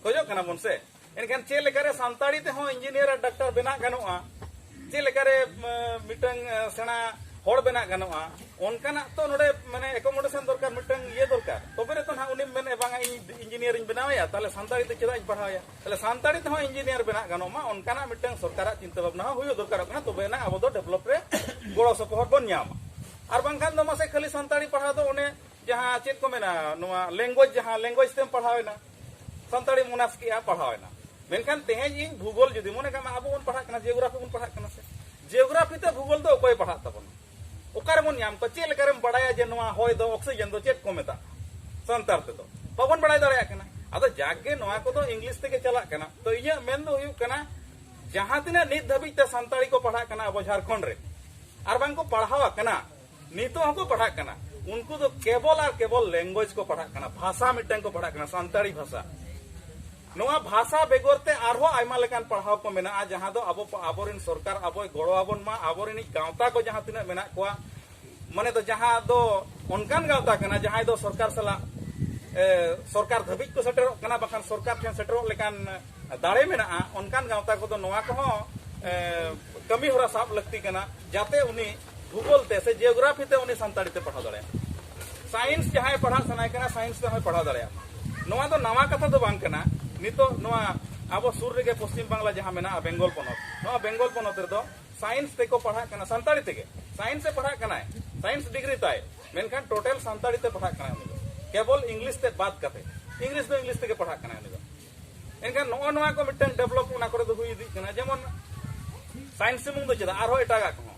ᱠᱷᱚᱡᱚᱜ ᱠᱟᱱᱟ ᱵᱚᱱ ᱥᱮ? ᱮᱱᱠᱷᱟᱱ ᱪᱮᱫ ᱞᱮᱠᱟᱨᱮ ᱥᱟᱱᱛᱟᱲᱤ ᱛᱮᱦᱚᱸ ᱤᱧᱡᱤᱱᱤᱭᱟᱨ ᱟᱨ ᱰᱟᱠᱛᱟᱨ ᱵᱮᱱᱟᱜ ᱜᱟᱱᱚᱜᱼᱟ, ᱪᱮᱫ ᱞᱮᱠᱟᱨᱮ, ᱮ, ᱢᱤᱫᱴᱟᱝ, ᱮ, ᱥᱮᱬᱟ ᱦᱚᱲ ᱵᱮᱱᱟᱜ ᱜᱟᱱᱚᱜᱼᱟ, ᱚᱱᱠᱟᱱᱟᱜ ᱛᱚ ᱱᱚᱰᱮ ᱢᱟᱱᱮ ᱮᱠᱳᱢᱳᱰᱮᱥᱚᱱ ᱫᱚᱨᱠᱟᱨ, ᱢᱤᱫᱴᱟᱝ ᱤᱭᱟᱹ ᱫᱚᱨᱠᱟᱨ᱾ ᱛᱚᱵᱮ ᱨᱮᱛᱚ ᱱᱟᱦᱟᱜ ᱩᱱᱤᱢ ᱢᱮᱱᱮᱫ, "ᱵᱟᱝᱟ, ᱤᱧ ᱤᱧᱡᱤᱱᱤᱭᱟᱨᱤᱧ ᱵᱮᱱᱟᱣᱮᱭᱟ, ᱛᱟᱦᱞᱮ ᱥᱟᱱᱛᱟᱲᱤ ᱛᱮ ᱪᱮᱫᱟᱜ ᱤᱧ ᱯᱟᱲᱦᱟᱣᱮᱭᱟ?" ᱛᱟᱦᱞᱮ ᱥᱟᱱᱛᱟᱲᱤ ᱛᱮᱦᱚᱸ ᱤᱧᱡᱤᱱᱤᱭᱟᱨ ᱵᱮᱱᱟᱜ ᱜᱟᱱᱚᱜ ᱢᱟ, ᱚᱱᱠᱟᱱᱟᱜ ᱢᱤᱫᱴᱟᱝ ᱥᱚᱨᱠᱟᱨᱟᱜ ᱪᱤᱱᱛᱟᱹ ᱵᱷᱟᱵᱽᱱᱟ ᱦᱚᱸ ᱦᱩᱭᱩᱜ ᱫᱚᱨᱠᱟᱨᱚᱜ ᱠᱟᱱᱟ, ᱛᱚᱵᱮ ᱮᱱᱟᱝ ᱟᱵᱚ ᱫᱚ ᱰᱮᱵᱷᱞᱚᱯ ᱨᱮ ᱜᱚᱲᱚ ᱥᱚᱯᱚᱦᱚᱫ ᱵᱚᱱ ᱧᱟᱢᱟ᱾ ᱟᱨ ᱵᱟᱝᱠᱷᱟᱱ ᱫᱚ ᱢᱟᱥᱮ ᱠᱷᱟᱹᱞᱤ ᱥᱟᱱᱛᱟᱲᱤ ᱯᱟᱲᱦᱟᱣ ᱫᱚ ᱚᱱᱮ ᱡᱟᱦᱟᱸ ᱪᱮᱫ ᱠᱚ ᱢᱮᱱᱟ, ᱱᱚᱣᱟ language, ᱡᱟᱦᱟᱸ language ᱛᱮᱢ ᱯᱟᱲᱦᱟᱣ ᱮᱱᱟ, ᱥᱟᱱᱛᱟᱲᱤᱢ ᱚᱱᱟᱨᱥ ᱠᱮᱜᱼᱟ, ᱯᱟᱲᱦᱟᱣ ᱮᱱᱟ᱾ ᱢᱮᱱᱠᱷᱟᱱ ᱛᱮᱦᱮᱧ ᱤᱧ ᱵᱷᱩᱜᱳᱞ ᱡᱩᱫᱤ ᱢᱚᱱᱮ ᱠᱟᱜ ᱢᱮ, ᱟᱵᱚ ᱵᱚᱱ ᱯᱟᱲᱦᱟᱜ ᱠᱟᱱᱟ, ᱡᱤᱭᱳᱜᱨᱟᱯᱷᱤ ᱵᱚᱱ ᱯᱟᱲᱦᱟᱜ ᱠᱟᱱᱟ ᱥᱮ, ᱡᱤᱭᱳᱜᱨᱟᱯᱷᱤ ᱛᱮ ᱵᱷᱩᱜᱳᱞ ᱫᱚ ᱚᱠᱚᱭ ᱯᱟᱲᱦᱟᱜ ᱛᱟᱵᱚᱱᱟ? ᱚᱠᱟ ᱨᱮᱵᱚᱱ ᱧᱟᱢ ᱠᱚᱣᱟ? ᱪᱮᱫ ᱞᱮᱠᱟ ᱨᱮᱢ ᱵᱟᱲᱟᱭᱟ ᱡᱮ ᱱᱚᱣᱟ ᱦᱚᱭ ᱫᱚ ᱚᱠᱥᱤᱡᱮᱱ ᱫᱚ ᱪᱮᱫ ᱠᱚ ᱢᱮᱛᱟᱜᱼᱟ ᱥᱟᱱᱛᱟᱲ ᱛᱮᱫᱚ? ᱵᱟᱵᱚᱱ ᱵᱟᱲᱟᱭ ᱫᱟᱲᱮᱭᱟᱜ ᱠᱟᱱᱟ᱾ ᱟᱫᱚ ᱡᱟᱠ ᱜᱮ ᱱᱚᱣᱟ ᱠᱚᱫᱚ ᱤᱝᱞᱤᱥ ᱛᱮᱜᱮ ᱪᱟᱞᱟᱜ ᱠᱟᱱᱟ᱾ ᱛᱚ ᱤᱧᱟᱹᱜ ᱢᱮᱱ ᱫᱚ ᱦᱩᱭᱩᱜ ᱠᱟᱱᱟ, ᱡᱟᱦᱟᱸ ᱛᱤᱱᱟᱹᱜ ᱱᱤᱛ ᱫᱷᱟᱹᱵᱤᱡ ᱛᱮ ᱥᱟᱱᱛᱟᱲᱤ ᱠᱚ ᱯᱟᱲᱦᱟᱜ ᱠᱟᱱᱟ ᱟᱵᱚ ᱡᱷᱟᱲᱠᱷᱚᱸᱰ ᱨᱮ, ᱟᱨ ᱵᱟᱝ ᱠᱚ ᱯᱟᱲᱦᱟᱣ ᱟᱠᱟᱱᱟ, ᱱᱤᱛᱚᱜ ᱦᱚᱸᱠᱚ ᱯᱟᱲᱦᱟᱜ ᱠᱟᱱᱟ, ᱩᱱᱠᱩ ᱫᱚ ᱠᱮᱵᱚᱞ ᱟᱨ ᱠᱮᱵᱚᱞ language ᱠᱚ ᱯᱟᱲᱦᱟᱜ ᱠᱟᱱᱟ, ᱵᱷᱟᱥᱟ ᱢᱤᱫᱴᱟᱝ ᱠᱚ ᱯᱟᱲᱦᱟᱜ ᱠᱟᱱᱟ, ᱥᱟᱱᱛᱟᱲᱤ ᱵᱷᱟᱥᱟ᱾ ᱱᱚᱣᱟ ᱵᱷᱟᱥᱟ ᱵᱮᱜᱚᱨ ᱛᱮ ᱟᱨᱦᱚᱸ ᱟᱭᱢᱟ ᱞᱮᱠᱟᱱ ᱯᱟᱲᱦᱟᱣ ᱠᱚ ᱢᱮᱱᱟᱜᱼᱟ, ᱡᱟᱦᱟᱸ ᱫᱚ ᱟᱵᱚ, ᱟᱵᱚᱨᱮᱱ ᱥᱚᱨᱠᱟᱨ ᱟᱵᱚᱭ ᱜᱚᱲᱚ ᱟᱵᱚᱱ ᱢᱟ, ᱟᱵᱚᱨᱮᱱᱤᱡ ᱜᱟᱶᱛᱟ ᱠᱚ ᱡᱟᱦᱟᱸ ᱛᱤᱱᱟᱹᱜ ᱢᱮᱱᱟᱜ ᱠᱚᱣᱟ, ᱢᱟᱱᱮ ᱫᱚ ᱡᱟᱦᱟᱸ ᱫᱚ ᱚᱱᱠᱟᱱ ᱜᱟᱶᱛᱟ ᱠᱟᱱᱟ ᱡᱟᱦᱟᱸᱭ ᱫᱚ ᱥᱚᱨᱠᱟᱨ ᱥᱟᱞᱟᱜ, ᱮ, ᱥᱚᱨᱠᱟᱨ ᱫᱷᱟᱹᱵᱤᱡ ᱠᱚ ᱥᱮᱴᱮᱨᱚᱜ ᱠᱟᱱᱟ, ᱵᱟᱠᱷᱟᱱ ᱥᱚᱨᱠᱟᱨ ᱴᱷᱮᱱ ᱥᱮᱴᱮᱨᱚᱜ ᱞᱮᱠᱟᱱ ᱫᱟᱲᱮ ᱢᱮᱱᱟᱜᱼᱟ, ᱚᱱᱠᱟᱱ ᱜᱟᱶᱛᱟ ᱠᱚᱫᱚ ᱱᱚᱣᱟ ᱠᱚᱦᱚᱸ, ᱮ, ᱠᱟᱹᱢᱤ ᱦᱚᱨᱟ ᱥᱟᱵ ᱞᱟᱹᱠᱛᱤ ᱠᱟᱱᱟ, ᱡᱟᱛᱮ ᱩᱱᱤ ᱵᱷᱩᱜᱳᱞ ᱛᱮ ᱥᱮ ᱡᱤᱭᱳᱜᱨᱟᱯᱷᱤ ᱛᱮ ᱩᱱᱤ ᱥᱟᱱᱛᱟᱲᱤ ᱛᱮ ᱯᱟᱲᱦᱟᱣ ᱫᱟᱲᱮᱭᱟᱜᱼᱟ᱾ ᱥᱟᱭᱮᱱᱥ ᱡᱟᱦᱟᱸᱭ ᱯᱟᱲᱦᱟᱜ ᱥᱟᱱᱟᱭᱮ ᱠᱟᱱᱟ, ᱥᱟᱭᱮᱱᱥ ᱛᱮᱦᱚᱸᱭ ᱯᱟᱲᱦᱟᱣ ᱫᱟᱲᱮᱭᱟᱜᱼᱟ᱾ ᱱᱚᱣᱟ ᱫᱚ ᱱᱟᱣᱟ ᱠᱟᱛᱷᱟ ᱫᱚ ᱵᱟᱝ ᱠᱟᱱᱟ᱾ ᱱᱤᱛᱚᱜ ᱱᱚᱣᱟ ᱟᱵᱚ ᱥᱩᱨ ᱨᱮᱜᱮ ᱯᱚᱥᱪᱤᱢ ᱵᱟᱝᱞᱟ ᱡᱟᱦᱟᱸ ᱢᱮᱱᱟᱜᱼᱟ, ᱵᱮᱝᱜᱚᱞ ᱯᱚᱱᱚᱛ, ᱱᱚᱣᱟ ᱵᱮᱝᱜᱚᱞ ᱯᱚᱱᱚᱛ ᱨᱮᱫᱚ ᱥᱟᱭᱮᱱᱥ ᱛᱮᱠᱚ ᱯᱟᱲᱦᱟᱜ ᱠᱟᱱᱟ, ᱥᱟᱱᱛᱟᱲᱤ ᱛᱮᱜᱮ᱾ ᱥᱟᱭᱮᱱᱥ ᱮ ᱯᱟᱲᱦᱟᱜ ᱠᱟᱱᱟᱭ, ᱥᱟᱭᱮᱱᱥ ᱰᱤᱜᱽᱨᱤ ᱛᱟᱭ, ᱢᱮᱱᱠᱷᱟᱱ ᱴᱳᱴᱟᱞ ᱥᱟᱱᱛᱟᱲᱤ ᱛᱮ ᱯᱟᱲᱦᱟᱜ ᱠᱟᱱᱟᱭ ᱩᱱᱤ ᱫᱚ, ᱠᱮᱵᱚᱞ ᱤᱝᱞᱤᱥ ᱛᱮ ᱵᱟᱫ ᱠᱟᱛᱮ᱾ ᱤᱝᱞᱤᱥ ᱫᱚ ᱤᱝᱞᱤᱥ ᱛᱮᱜᱮ ᱯᱟᱲᱦᱟᱜ ᱠᱟᱱᱟᱭ ᱩᱱᱤ ᱫᱚ᱾ ᱮᱱᱠᱷᱟᱱ ᱱᱚᱜᱼᱚ ᱱᱚᱣᱟ ᱠᱚ ᱢᱤᱫᱴᱟᱝ ᱰᱮᱵᱷᱞᱚᱯ ᱚᱱᱟ ᱠᱚᱨᱮ ᱫᱚ ᱦᱩᱭ ᱤᱫᱤᱜ ᱠᱟᱱᱟ᱾ ᱡᱮᱢᱚᱱ ᱥᱟᱭᱮᱱᱥ ᱥᱩᱢᱩᱝ ᱫᱚ ᱪᱮᱫᱟᱜ, ᱟᱨᱦᱚᱸ ᱮᱴᱟᱜᱟᱜ ᱠᱚᱦᱚᱸ,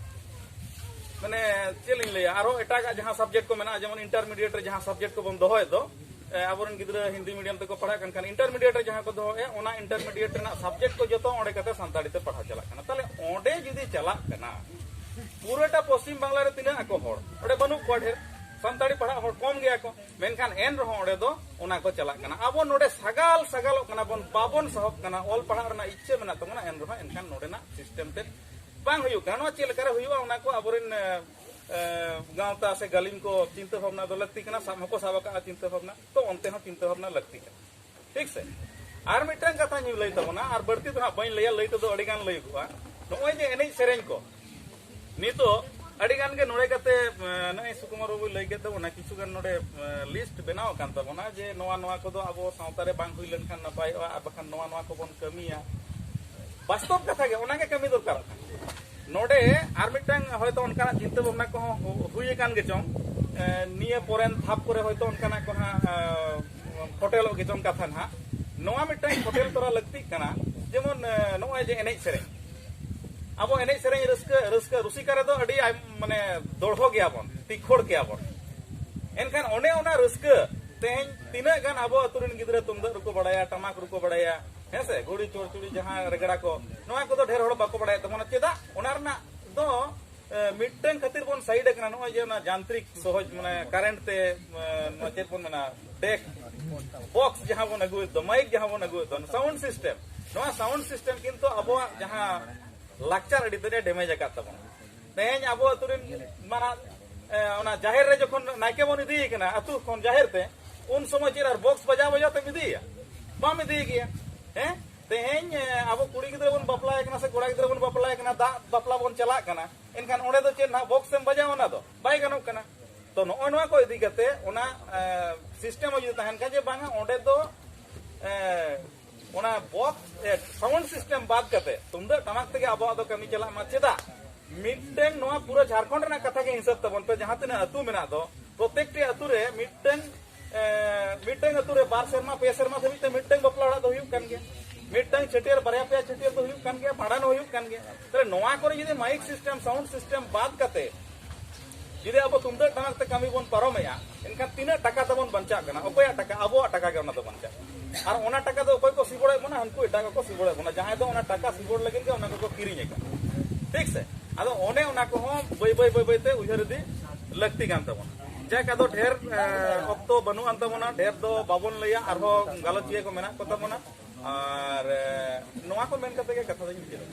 ᱢᱟᱱᱮ ᱪᱮᱫ ᱞᱤᱧ ᱞᱟᱹᱭᱟ, ᱟᱨᱦᱚᱸ ᱮᱴᱟᱜᱟᱜ ᱡᱟᱦᱟᱸ ᱥᱟᱵᱡᱮᱠᱴ ᱠᱚ ᱢᱮᱱᱟᱜᱼᱟ, ᱡᱮᱢᱚᱱ ᱤᱱᱴᱟᱨᱢᱤᱰᱤᱭᱮᱴ ᱨᱮ ᱡᱟᱦᱟᱸ ᱥᱟᱵᱡᱮᱠᱴ ᱠᱚᱵᱚᱱ ᱫᱚᱦᱚᱭᱮᱫ ᱫᱚ, ᱮ, ᱟᱵᱚᱨᱮᱱ ᱜᱤᱫᱽᱨᱟᱹ ᱦᱤᱱᱫᱤ ᱢᱤᱰᱤᱭᱟᱢ ᱛᱮᱠᱚ ᱯᱟᱲᱦᱟᱜ ᱠᱟᱱ ᱠᱷᱟᱱ, ᱤᱱᱴᱟᱨᱢᱤᱰᱤᱭᱮᱴ ᱨᱮ ᱡᱟᱦᱟᱸ ᱠᱚ ᱫᱚᱦᱚᱭᱮᱫᱼᱟ, ᱚᱱᱟ ᱤᱱᱴᱟᱨᱢᱤᱰᱤᱭᱮᱴ ᱨᱮᱱᱟᱜ ᱥᱟᱵᱡᱮᱠᱴ ᱠᱚ ᱡᱚᱛᱚ ᱚᱸᱰᱮ ᱠᱟᱛᱮ ᱥᱟᱱᱛᱟᱲᱤ ᱛᱮ ᱯᱟᱲᱦᱟᱣ ᱪᱟᱞᱟᱜ ᱠᱟᱱᱟ᱾ ᱛᱟᱦᱞᱮ ᱚᱸᱰᱮ ᱡᱩᱫᱤ ᱪᱟᱞᱟᱜ ᱠᱟᱱᱟ, ᱯᱩᱨᱟᱹᱴᱟ ᱯᱚᱥᱪᱤᱢ ᱵᱟᱝᱞᱟ ᱨᱮ ᱛᱤᱱᱟᱹᱜ ᱟᱠᱚ ᱦᱚᱲ, ᱚᱸᱰᱮ ᱵᱟᱹᱱᱩᱜ ᱠᱚᱣᱟ ᱰᱷᱮᱨ, ᱥᱟᱱᱛᱟᱲᱤ ᱯᱟᱲᱦᱟᱜ ᱦᱚᱲ ᱠᱚᱢ ᱜᱮᱭᱟ ᱠᱚ, ᱢᱮᱱᱠᱷᱟᱱ ᱮᱱ ᱨᱮᱦᱚᱸ ᱚᱸᱰᱮ ᱫᱚ ᱚᱱᱟ ᱠᱚ ᱪᱟᱞᱟᱜ ᱠᱟᱱᱟ᱾ ᱟᱵᱚ ᱱᱚᱰᱮ ᱥᱟᱜᱟᱞ ᱥᱟᱜᱟᱞᱚᱜ ᱠᱟᱱᱟ ᱵᱚᱱ, ᱵᱟᱵᱚᱱ ᱥᱟᱦᱚᱵ ᱠᱟᱱᱟ᱾ ᱚᱞ ᱯᱟᱲᱦᱟᱜ ᱨᱮᱱᱟᱜ ᱤᱪᱪᱷᱟᱹ ᱢᱮᱱᱟᱜ ᱛᱟᱵᱚᱱᱟ, ᱮᱱ ᱨᱮᱦᱚᱸ ᱮᱱᱠᱷᱟᱱ ᱱᱚᱰᱮᱱᱟᱜ ᱥᱤᱥᱴᱮᱢ ᱛᱮ ᱵᱟᱝ ᱦᱩᱭᱩᱜ ᱠᱟᱱᱟ᱾ ᱱᱚᱣᱟ ᱪᱮᱫ ᱞᱮᱠᱟᱨᱮ ᱦᱩᱭᱩᱜᱼᱟ, ᱚᱱᱟ ᱠᱚ ᱟᱵᱚᱨᱮᱱ, ᱮ, ᱮ, ᱜᱟᱶᱛᱟ ᱥᱮ ᱜᱟᱹᱞᱤᱢ ᱠᱚ ᱪᱤᱱᱛᱟᱹ ᱵᱷᱟᱵᱽᱱᱟ ᱫᱚ ᱞᱟᱹᱠᱛᱤ ᱠᱟᱱᱟ, ᱥᱟᱵ ᱦᱚᱸᱠᱚ ᱥᱟᱵ ᱟᱠᱟᱫᱼᱟ ᱪᱤᱱᱛᱟᱹ ᱵᱷᱟᱵᱽᱱᱟ, ᱛᱚ ᱚᱱᱛᱮ ᱦᱚᱸ ᱪᱤᱱᱛᱟᱹ ᱵᱷᱟᱵᱽᱱᱟ ᱞᱟᱹᱠᱛᱤ ᱠᱟᱱᱟ᱾ ᱴᱷᱤᱠ ᱥᱮ? ᱟᱨ ᱢᱤᱫᱴᱟᱝ ᱠᱟᱛᱷᱟᱧ ᱞᱟᱹᱭ ᱛᱟᱵᱚᱱᱟ, ᱟᱨ ᱵᱟᱹᱲᱛᱤ ᱫᱚ ᱦᱟᱸᱜ ᱵᱟᱹᱧ ᱞᱟᱹᱭᱟ, ᱞᱟᱹᱭ ᱛᱮᱫᱚ ᱟᱹᱰᱤ ᱜᱟᱱ ᱞᱟᱹᱭ ᱠᱚᱜᱼᱟ᱾ ᱱᱚᱜᱼᱚᱭ ᱡᱮ ᱮᱱᱮᱡ ᱥᱮᱨᱮᱧ ᱠᱚ, ᱱᱤᱛᱚᱜ ᱟᱹᱰᱤ ᱜᱟᱱ ᱜᱮ ᱱᱚᱰᱮ ᱠᱟᱛᱮ, ᱮ, ᱱᱚᱜᱼᱚᱭ ᱥᱩᱠᱩᱢᱟᱨ ᱵᱟᱵᱩᱭ ᱞᱟᱹᱭ ᱠᱮᱫ ᱛᱟᱵᱚᱱᱟ, ᱠᱤᱪᱷᱩ ᱜᱟᱱ ᱱᱚᱰᱮ, ᱮ, ᱞᱤᱥᱴ ᱵᱮᱱᱟᱣ ᱟᱠᱟᱱ ᱛᱟᱵᱚᱱᱟ ᱡᱮ ᱱᱚᱣᱟ, ᱱᱚᱣᱟ ᱠᱚᱫᱚ ᱟᱵᱚ ᱥᱟᱶᱛᱟ ᱨᱮ ᱵᱟᱝ ᱦᱩᱭ ᱞᱮᱱᱠᱷᱟᱱ ᱱᱟᱯᱟᱭᱚᱜᱼᱟ, ᱟᱨ ᱵᱟᱠᱷᱟᱱ ᱱᱚᱣᱟ, ᱱᱚᱣᱟ ᱠᱚᱵᱚᱱ ᱠᱟᱹᱢᱤᱭᱟ᱾ ᱵᱟᱥᱛᱚᱵ ᱠᱟᱛᱷᱟ ᱜᱮ, ᱚᱱᱟ ᱜᱮ ᱠᱟᱹᱢᱤ ᱫᱚᱨᱠᱟᱨᱚᱜ ᱠᱟᱱᱟ᱾ ᱱᱚᱰᱮ ᱟᱨ ᱢᱤᱫᱴᱟᱝ ᱦᱚᱭᱛᱳ ᱚᱱᱠᱟᱱᱟᱜ ᱪᱤᱱᱛᱟᱹ ᱵᱷᱟᱵᱽᱱᱟ ᱠᱚᱦᱚᱸ ᱦᱩ-, ᱦᱩᱭ ᱟᱠᱟᱱ ᱜᱮ ᱪᱚᱝ, ᱮ, ᱱᱤᱭᱟᱹ ᱯᱚᱨᱮᱱ ᱫᱷᱟᱯ ᱠᱚᱨᱮ ᱦᱚᱭᱛᱳ ᱚᱱᱠᱟᱱᱟᱜ ᱠᱚ ᱦᱟᱸᱜ ᱯᱷᱚᱴᱮᱞᱚᱜ ᱜᱮ ᱪᱚᱝ ᱠᱟᱛᱷᱟ ᱱᱟᱦᱟᱜ᱾ ᱱᱚᱣᱟ ᱢᱤᱫᱴᱟᱝ ᱯᱷᱚᱴᱮᱞ ᱛᱚᱨᱟ ᱞᱟᱹᱠᱛᱤᱜ ᱠᱟᱱᱟ᱾ ᱡᱮᱢᱚᱱ ᱱᱚᱜᱼᱚᱭ ᱡᱮ ᱮᱱᱮᱡ ᱥᱮᱨᱮᱧ, ᱟᱵᱚ ᱮᱱᱮᱡ ᱥᱮᱨᱮᱧ ᱨᱟᱹᱥᱠᱟᱹ ᱨᱟᱹᱥᱠᱟᱹ ᱨᱩᱥᱤᱠᱟ ᱨᱮᱫᱚ ᱟᱹᱰᱤ ᱢᱟᱱᱮ ᱫᱚᱲᱦᱚ ᱜᱮᱭᱟᱵᱚᱱ, ᱛᱤᱠᱷᱚᱲ ᱜᱮᱭᱟᱵᱚᱱ᱾ ᱮᱱᱠᱷᱟᱱ ᱚᱱᱮ ᱚᱱᱟ ᱨᱟᱹᱥᱠᱟᱹ ᱛᱮᱦᱮᱧ ᱛᱤᱱᱟᱹᱜ ᱜᱟᱱ ᱟᱵᱚ ᱟᱹᱛᱩ ᱨᱮᱱ ᱜᱤᱫᱽᱨᱟᱹ ᱛᱩᱢᱫᱟᱜ ᱨᱩ ᱠᱚ ᱵᱟᱲᱟᱭᱟ, ᱴᱟᱢᱟᱠ ᱨᱩ ᱠᱚ ᱵᱟᱲᱟᱭᱟ, ᱦᱮᱸ ᱥᱮ, ᱜᱷᱩᱲᱤ, ᱪᱚᱲᱪᱩᱲᱤ, ᱡᱟᱦᱟᱸ ᱨᱮᱜᱽᱲᱟ ᱠᱚ, ᱱᱚᱣᱟ ᱠᱚᱫᱚ ᱰᱷᱮᱨ ᱦᱚᱲ ᱵᱟᱠᱚ ᱵᱟᱲᱟᱭᱮᱫ ᱛᱟᱵᱚᱱᱟ᱾ ᱪᱮᱫᱟᱜ? ᱚᱱᱟ ᱨᱮᱱᱟᱜ ᱫᱚ ᱢᱤᱫᱴᱟᱝ ᱠᱷᱟᱹᱛᱤᱨ ᱵᱚᱱ ᱥᱟᱭᱤᱰ ᱟᱠᱟᱱᱟ, ᱱᱚᱜᱼᱚᱭ ᱡᱮ ᱚᱱᱟ ᱡᱟᱱᱛᱨᱤᱠ ᱥᱚᱦᱚᱡ, ᱢᱟᱱᱮ ᱠᱟᱨᱮᱱᱴ ᱛᱮ ᱱᱚᱣᱟ ᱪᱮᱫ ᱵᱚᱱ ᱢᱮᱱᱟ, ᱰᱮᱠ ᱵᱚᱠᱥ ᱡᱟᱦᱟᱸ ᱵᱚᱱ ᱟᱹᱜᱩᱭᱮᱫ ᱫᱚ, ᱢᱟᱭᱤᱠ ᱡᱟᱦᱟᱸ ᱵᱚᱱ ᱟᱹᱜᱩᱭᱮᱫ ᱫᱚ, ᱥᱟᱣᱩᱱᱰ ᱥᱤᱥᱴᱮᱢ, ᱱᱚᱣᱟ ᱥᱟᱣᱩᱱᱰ ᱥᱤᱥᱴᱮᱢ ᱠᱤᱱᱛᱩ ᱟᱵᱚᱣᱟᱜ ᱡᱟᱦᱟᱸ ᱞᱟᱠᱪᱟᱨ ᱟᱹᱰᱤ ᱛᱮᱫ ᱮ ᱰᱮᱢᱮᱡᱽ ᱟᱠᱟᱫ ᱛᱟᱵᱚᱱᱟ᱾ ᱛᱮᱦᱮᱧ ᱟᱵᱚ ᱟᱹᱛᱩ ᱨᱮᱱ ᱢᱟᱱᱟ ᱚᱱᱟ ᱡᱟᱦᱮᱨ ᱨᱮ ᱡᱚᱠᱷᱚᱱ ᱱᱟᱭᱠᱮ ᱵᱚᱱ ᱤᱫᱤᱭᱮ ᱠᱟᱱᱟ ᱟᱹᱛᱩ ᱠᱷᱚᱱ ᱡᱟᱦᱮᱨ ᱛᱮ, ᱩᱱ ᱥᱚᱢᱚᱭ ᱪᱮᱫ ᱟᱨ ᱵᱚᱠᱥ ᱵᱟᱡᱟᱣ ᱵᱟᱡᱟᱣ ᱛᱮᱢ ᱤᱫᱤᱭᱮᱭᱟ? ᱵᱟᱢ ᱤᱫᱤᱭᱮ ᱜᱮᱭᱟ᱾ ᱦᱮᱸ, ᱛᱮᱦᱮᱧ ᱟᱵᱚ ᱠᱩᱲᱤ ᱜᱤᱫᱽᱨᱟᱹ ᱵᱚᱱ ᱵᱟᱯᱞᱟᱭᱮ ᱠᱟᱱᱟ ᱥᱮ ᱠᱚᱲᱟ ᱜᱤᱫᱽᱨᱟᱹ ᱵᱚᱱ ᱵᱟᱯᱞᱟᱭᱮ ᱠᱟᱱᱟ, ᱫᱟᱜ ᱵᱟᱯᱞᱟ ᱵᱚᱱ ᱪᱟᱞᱟᱜ ᱠᱟᱱᱟ, ᱮᱱᱠᱷᱟᱱ ᱚᱸᱰᱮ ᱫᱚ ᱪᱮᱫ ᱱᱟᱦᱟᱜ ᱵᱚᱠᱥ ᱮᱢ ᱵᱟᱡᱟᱣᱟ? ᱚᱱᱟ ᱫᱚ ᱵᱟᱭ ᱜᱟᱱᱚᱜ ᱠᱟᱱᱟ᱾ ᱛᱚ ᱱᱚᱜᱼᱚᱭ ᱱᱚᱣᱟ ᱠᱚ ᱤᱫᱤ ᱠᱟᱛᱮ ᱚᱱᱟ ᱥᱤᱥᱴᱮᱢ ᱦᱚᱸ ᱡᱩᱫᱤ ᱛᱟᱦᱮᱱ ᱠᱷᱟᱱ ᱡᱮ ᱵᱟᱝᱟ ᱚᱸᱰᱮ ᱫᱚ ᱚᱱᱟ ᱵᱚᱠᱥ ᱥᱟᱣᱩᱱᱰ ᱥᱤᱥᱴᱮᱢ ᱵᱟᱫ ᱠᱟᱛᱮ ᱛᱩᱢᱫᱟᱹᱜ ᱴᱟᱢᱟᱠ ᱛᱮᱜᱮ ᱟᱵᱚᱣᱟᱜ ᱫᱚ ᱠᱟᱹᱢᱤ ᱪᱟᱞᱟᱜ ᱢᱟ᱾ ᱪᱮᱫᱟᱜ? ᱢᱤᱫᱴᱟᱝ ᱱᱚᱣᱟ ᱯᱩᱨᱟᱹ ᱡᱷᱟᱲᱠᱷᱚᱸᱰ ᱨᱮᱱᱟᱜ ᱠᱟᱛᱷᱟ ᱜᱮ ᱦᱤᱥᱟᱹᱵ ᱛᱟᱵᱚᱱ ᱯᱮ, ᱡᱟᱦᱟᱸ ᱛᱤᱱᱟᱹᱜ ᱟᱹᱛᱩ ᱢᱮᱱᱟᱜ ᱫᱚ, ᱯᱨᱚᱛᱮᱠᱴᱤ ᱟᱹᱛᱩ ᱨᱮ ᱢᱤᱫᱴᱟᱝ ᱢᱤᱫᱴᱟᱝ ᱟᱹᱛᱩ ᱨᱮ ᱵᱟᱨ ᱥᱮᱨᱢᱟ ᱯᱮ ᱥᱮᱨᱢᱟ ᱫᱷᱟᱹᱵᱤᱡ ᱛᱮ ᱢᱤᱫᱴᱟᱝ ᱵᱟᱯᱞᱟ ᱚᱲᱟᱜ ᱫᱚ ᱦᱩᱭᱩᱜ ᱠᱟᱱ ᱜᱮᱭᱟ, ᱢᱤᱫᱴᱟᱝ ᱪᱷᱟᱹᱴᱭᱟᱹᱨ, ᱵᱟᱨᱭᱟ ᱯᱮᱭᱟ ᱪᱷᱟᱹᱴᱭᱟᱹᱨ ᱫᱚ ᱦᱩᱭᱩᱜ ᱠᱟᱱ ᱜᱮᱭᱟ, ᱵᱷᱟᱸᱰᱟᱱ ᱦᱚᱸ ᱦᱩᱭᱩᱜ ᱠᱟᱱ ᱜᱮᱭᱟ᱾ ᱛᱟᱦᱞᱮ ᱱᱚᱣᱟ ᱠᱚᱨᱮ ᱡᱩᱫᱤ ᱢᱟᱭᱤᱠ ᱥᱤᱥᱴᱮᱢ, ᱥᱟᱣᱩᱱᱰ ᱥᱤᱥᱴᱮᱢ ᱵᱟᱫ ᱠᱟᱛᱮ ᱡᱩᱫᱤ ᱟᱵᱚ ᱛᱩᱢᱫᱟᱹᱜ ᱴᱟᱢᱟᱠ ᱛᱮ ᱠᱟᱹᱢᱤ ᱵᱚᱱ ᱯᱟᱨᱚᱢᱮᱜᱼᱟ, ᱮᱱᱠᱷᱟᱱ ᱛᱤᱱᱟᱹᱜ ᱴᱟᱠᱟ ᱛᱟᱵᱚᱱ ᱵᱟᱧᱪᱟᱜ ᱠᱟᱱᱟ? ᱚᱠᱚᱭᱟᱜ ᱴᱟᱠᱟ? ᱟᱵᱚᱣᱟᱜ ᱴᱟᱠᱟ ᱜᱮ ᱚᱱᱟ ᱫᱚ ᱵᱟᱧᱪᱟᱜ ᱠᱟᱱᱟ᱾ ᱟᱨ ᱚᱱᱟ ᱴᱟᱠᱟ ᱫᱚ ᱚᱠᱚᱭ ᱠᱚ ᱥᱤᱵᱚᱲᱮᱫ ᱵᱚᱱᱟ? ᱦᱟᱱᱠᱩ ᱮᱴᱟᱜ ᱠᱚᱠᱚ ᱥᱤᱵᱚᱲᱮᱫ ᱵᱚᱱᱟ, ᱡᱟᱦᱟᱸᱭ ᱫᱚ ᱚᱱᱟ ᱴᱟᱠᱟ ᱥᱤᱵᱚᱲ ᱞᱟᱹᱜᱤᱫ ᱜᱮ ᱚᱱᱟ ᱠᱚᱠᱚ ᱠᱤᱨᱤᱧ ᱟᱠᱟᱫ᱾ ᱴᱷᱤᱠ ᱥᱮ? ᱟᱫᱚ ᱚᱱᱮ ᱚᱱᱟ ᱠᱚᱦᱚᱸ ᱵᱟᱹᱭ ᱵᱟᱹᱭ ᱵᱟᱹᱭ ᱵᱟᱹᱭ ᱛᱮ ᱩᱭᱦᱟᱹᱨ ᱤᱫᱤ ᱞᱟᱹᱠᱛᱤ ᱠᱟᱱ ᱛᱟᱵᱚᱱᱟ᱾ ᱡᱟᱠ, ᱟᱫᱚ ᱰᱷᱮᱨ ᱚᱠᱛᱚ ᱵᱟᱹᱱᱩᱜ ᱟᱱ ᱛᱟᱵᱚᱱᱟ, ᱰᱷᱮᱨ ᱫᱚ ᱵᱟᱵᱚᱱ ᱞᱟᱹᱭᱟ, ᱟᱨᱦᱚᱸ ᱜᱟᱞᱚᱪᱤᱭᱟᱹ ᱠᱚ ᱢᱮᱱᱟᱜ ᱠᱚ ᱛᱟᱵᱚᱱᱟ᱾ ᱟᱨ ᱱᱚᱣᱟ ᱠᱚ ᱢᱮᱱ ᱠᱟᱛᱮ ᱜᱮ ᱠᱟᱛᱷᱟ ᱫᱚᱧ ᱢᱩᱪᱟᱹᱫᱟ᱾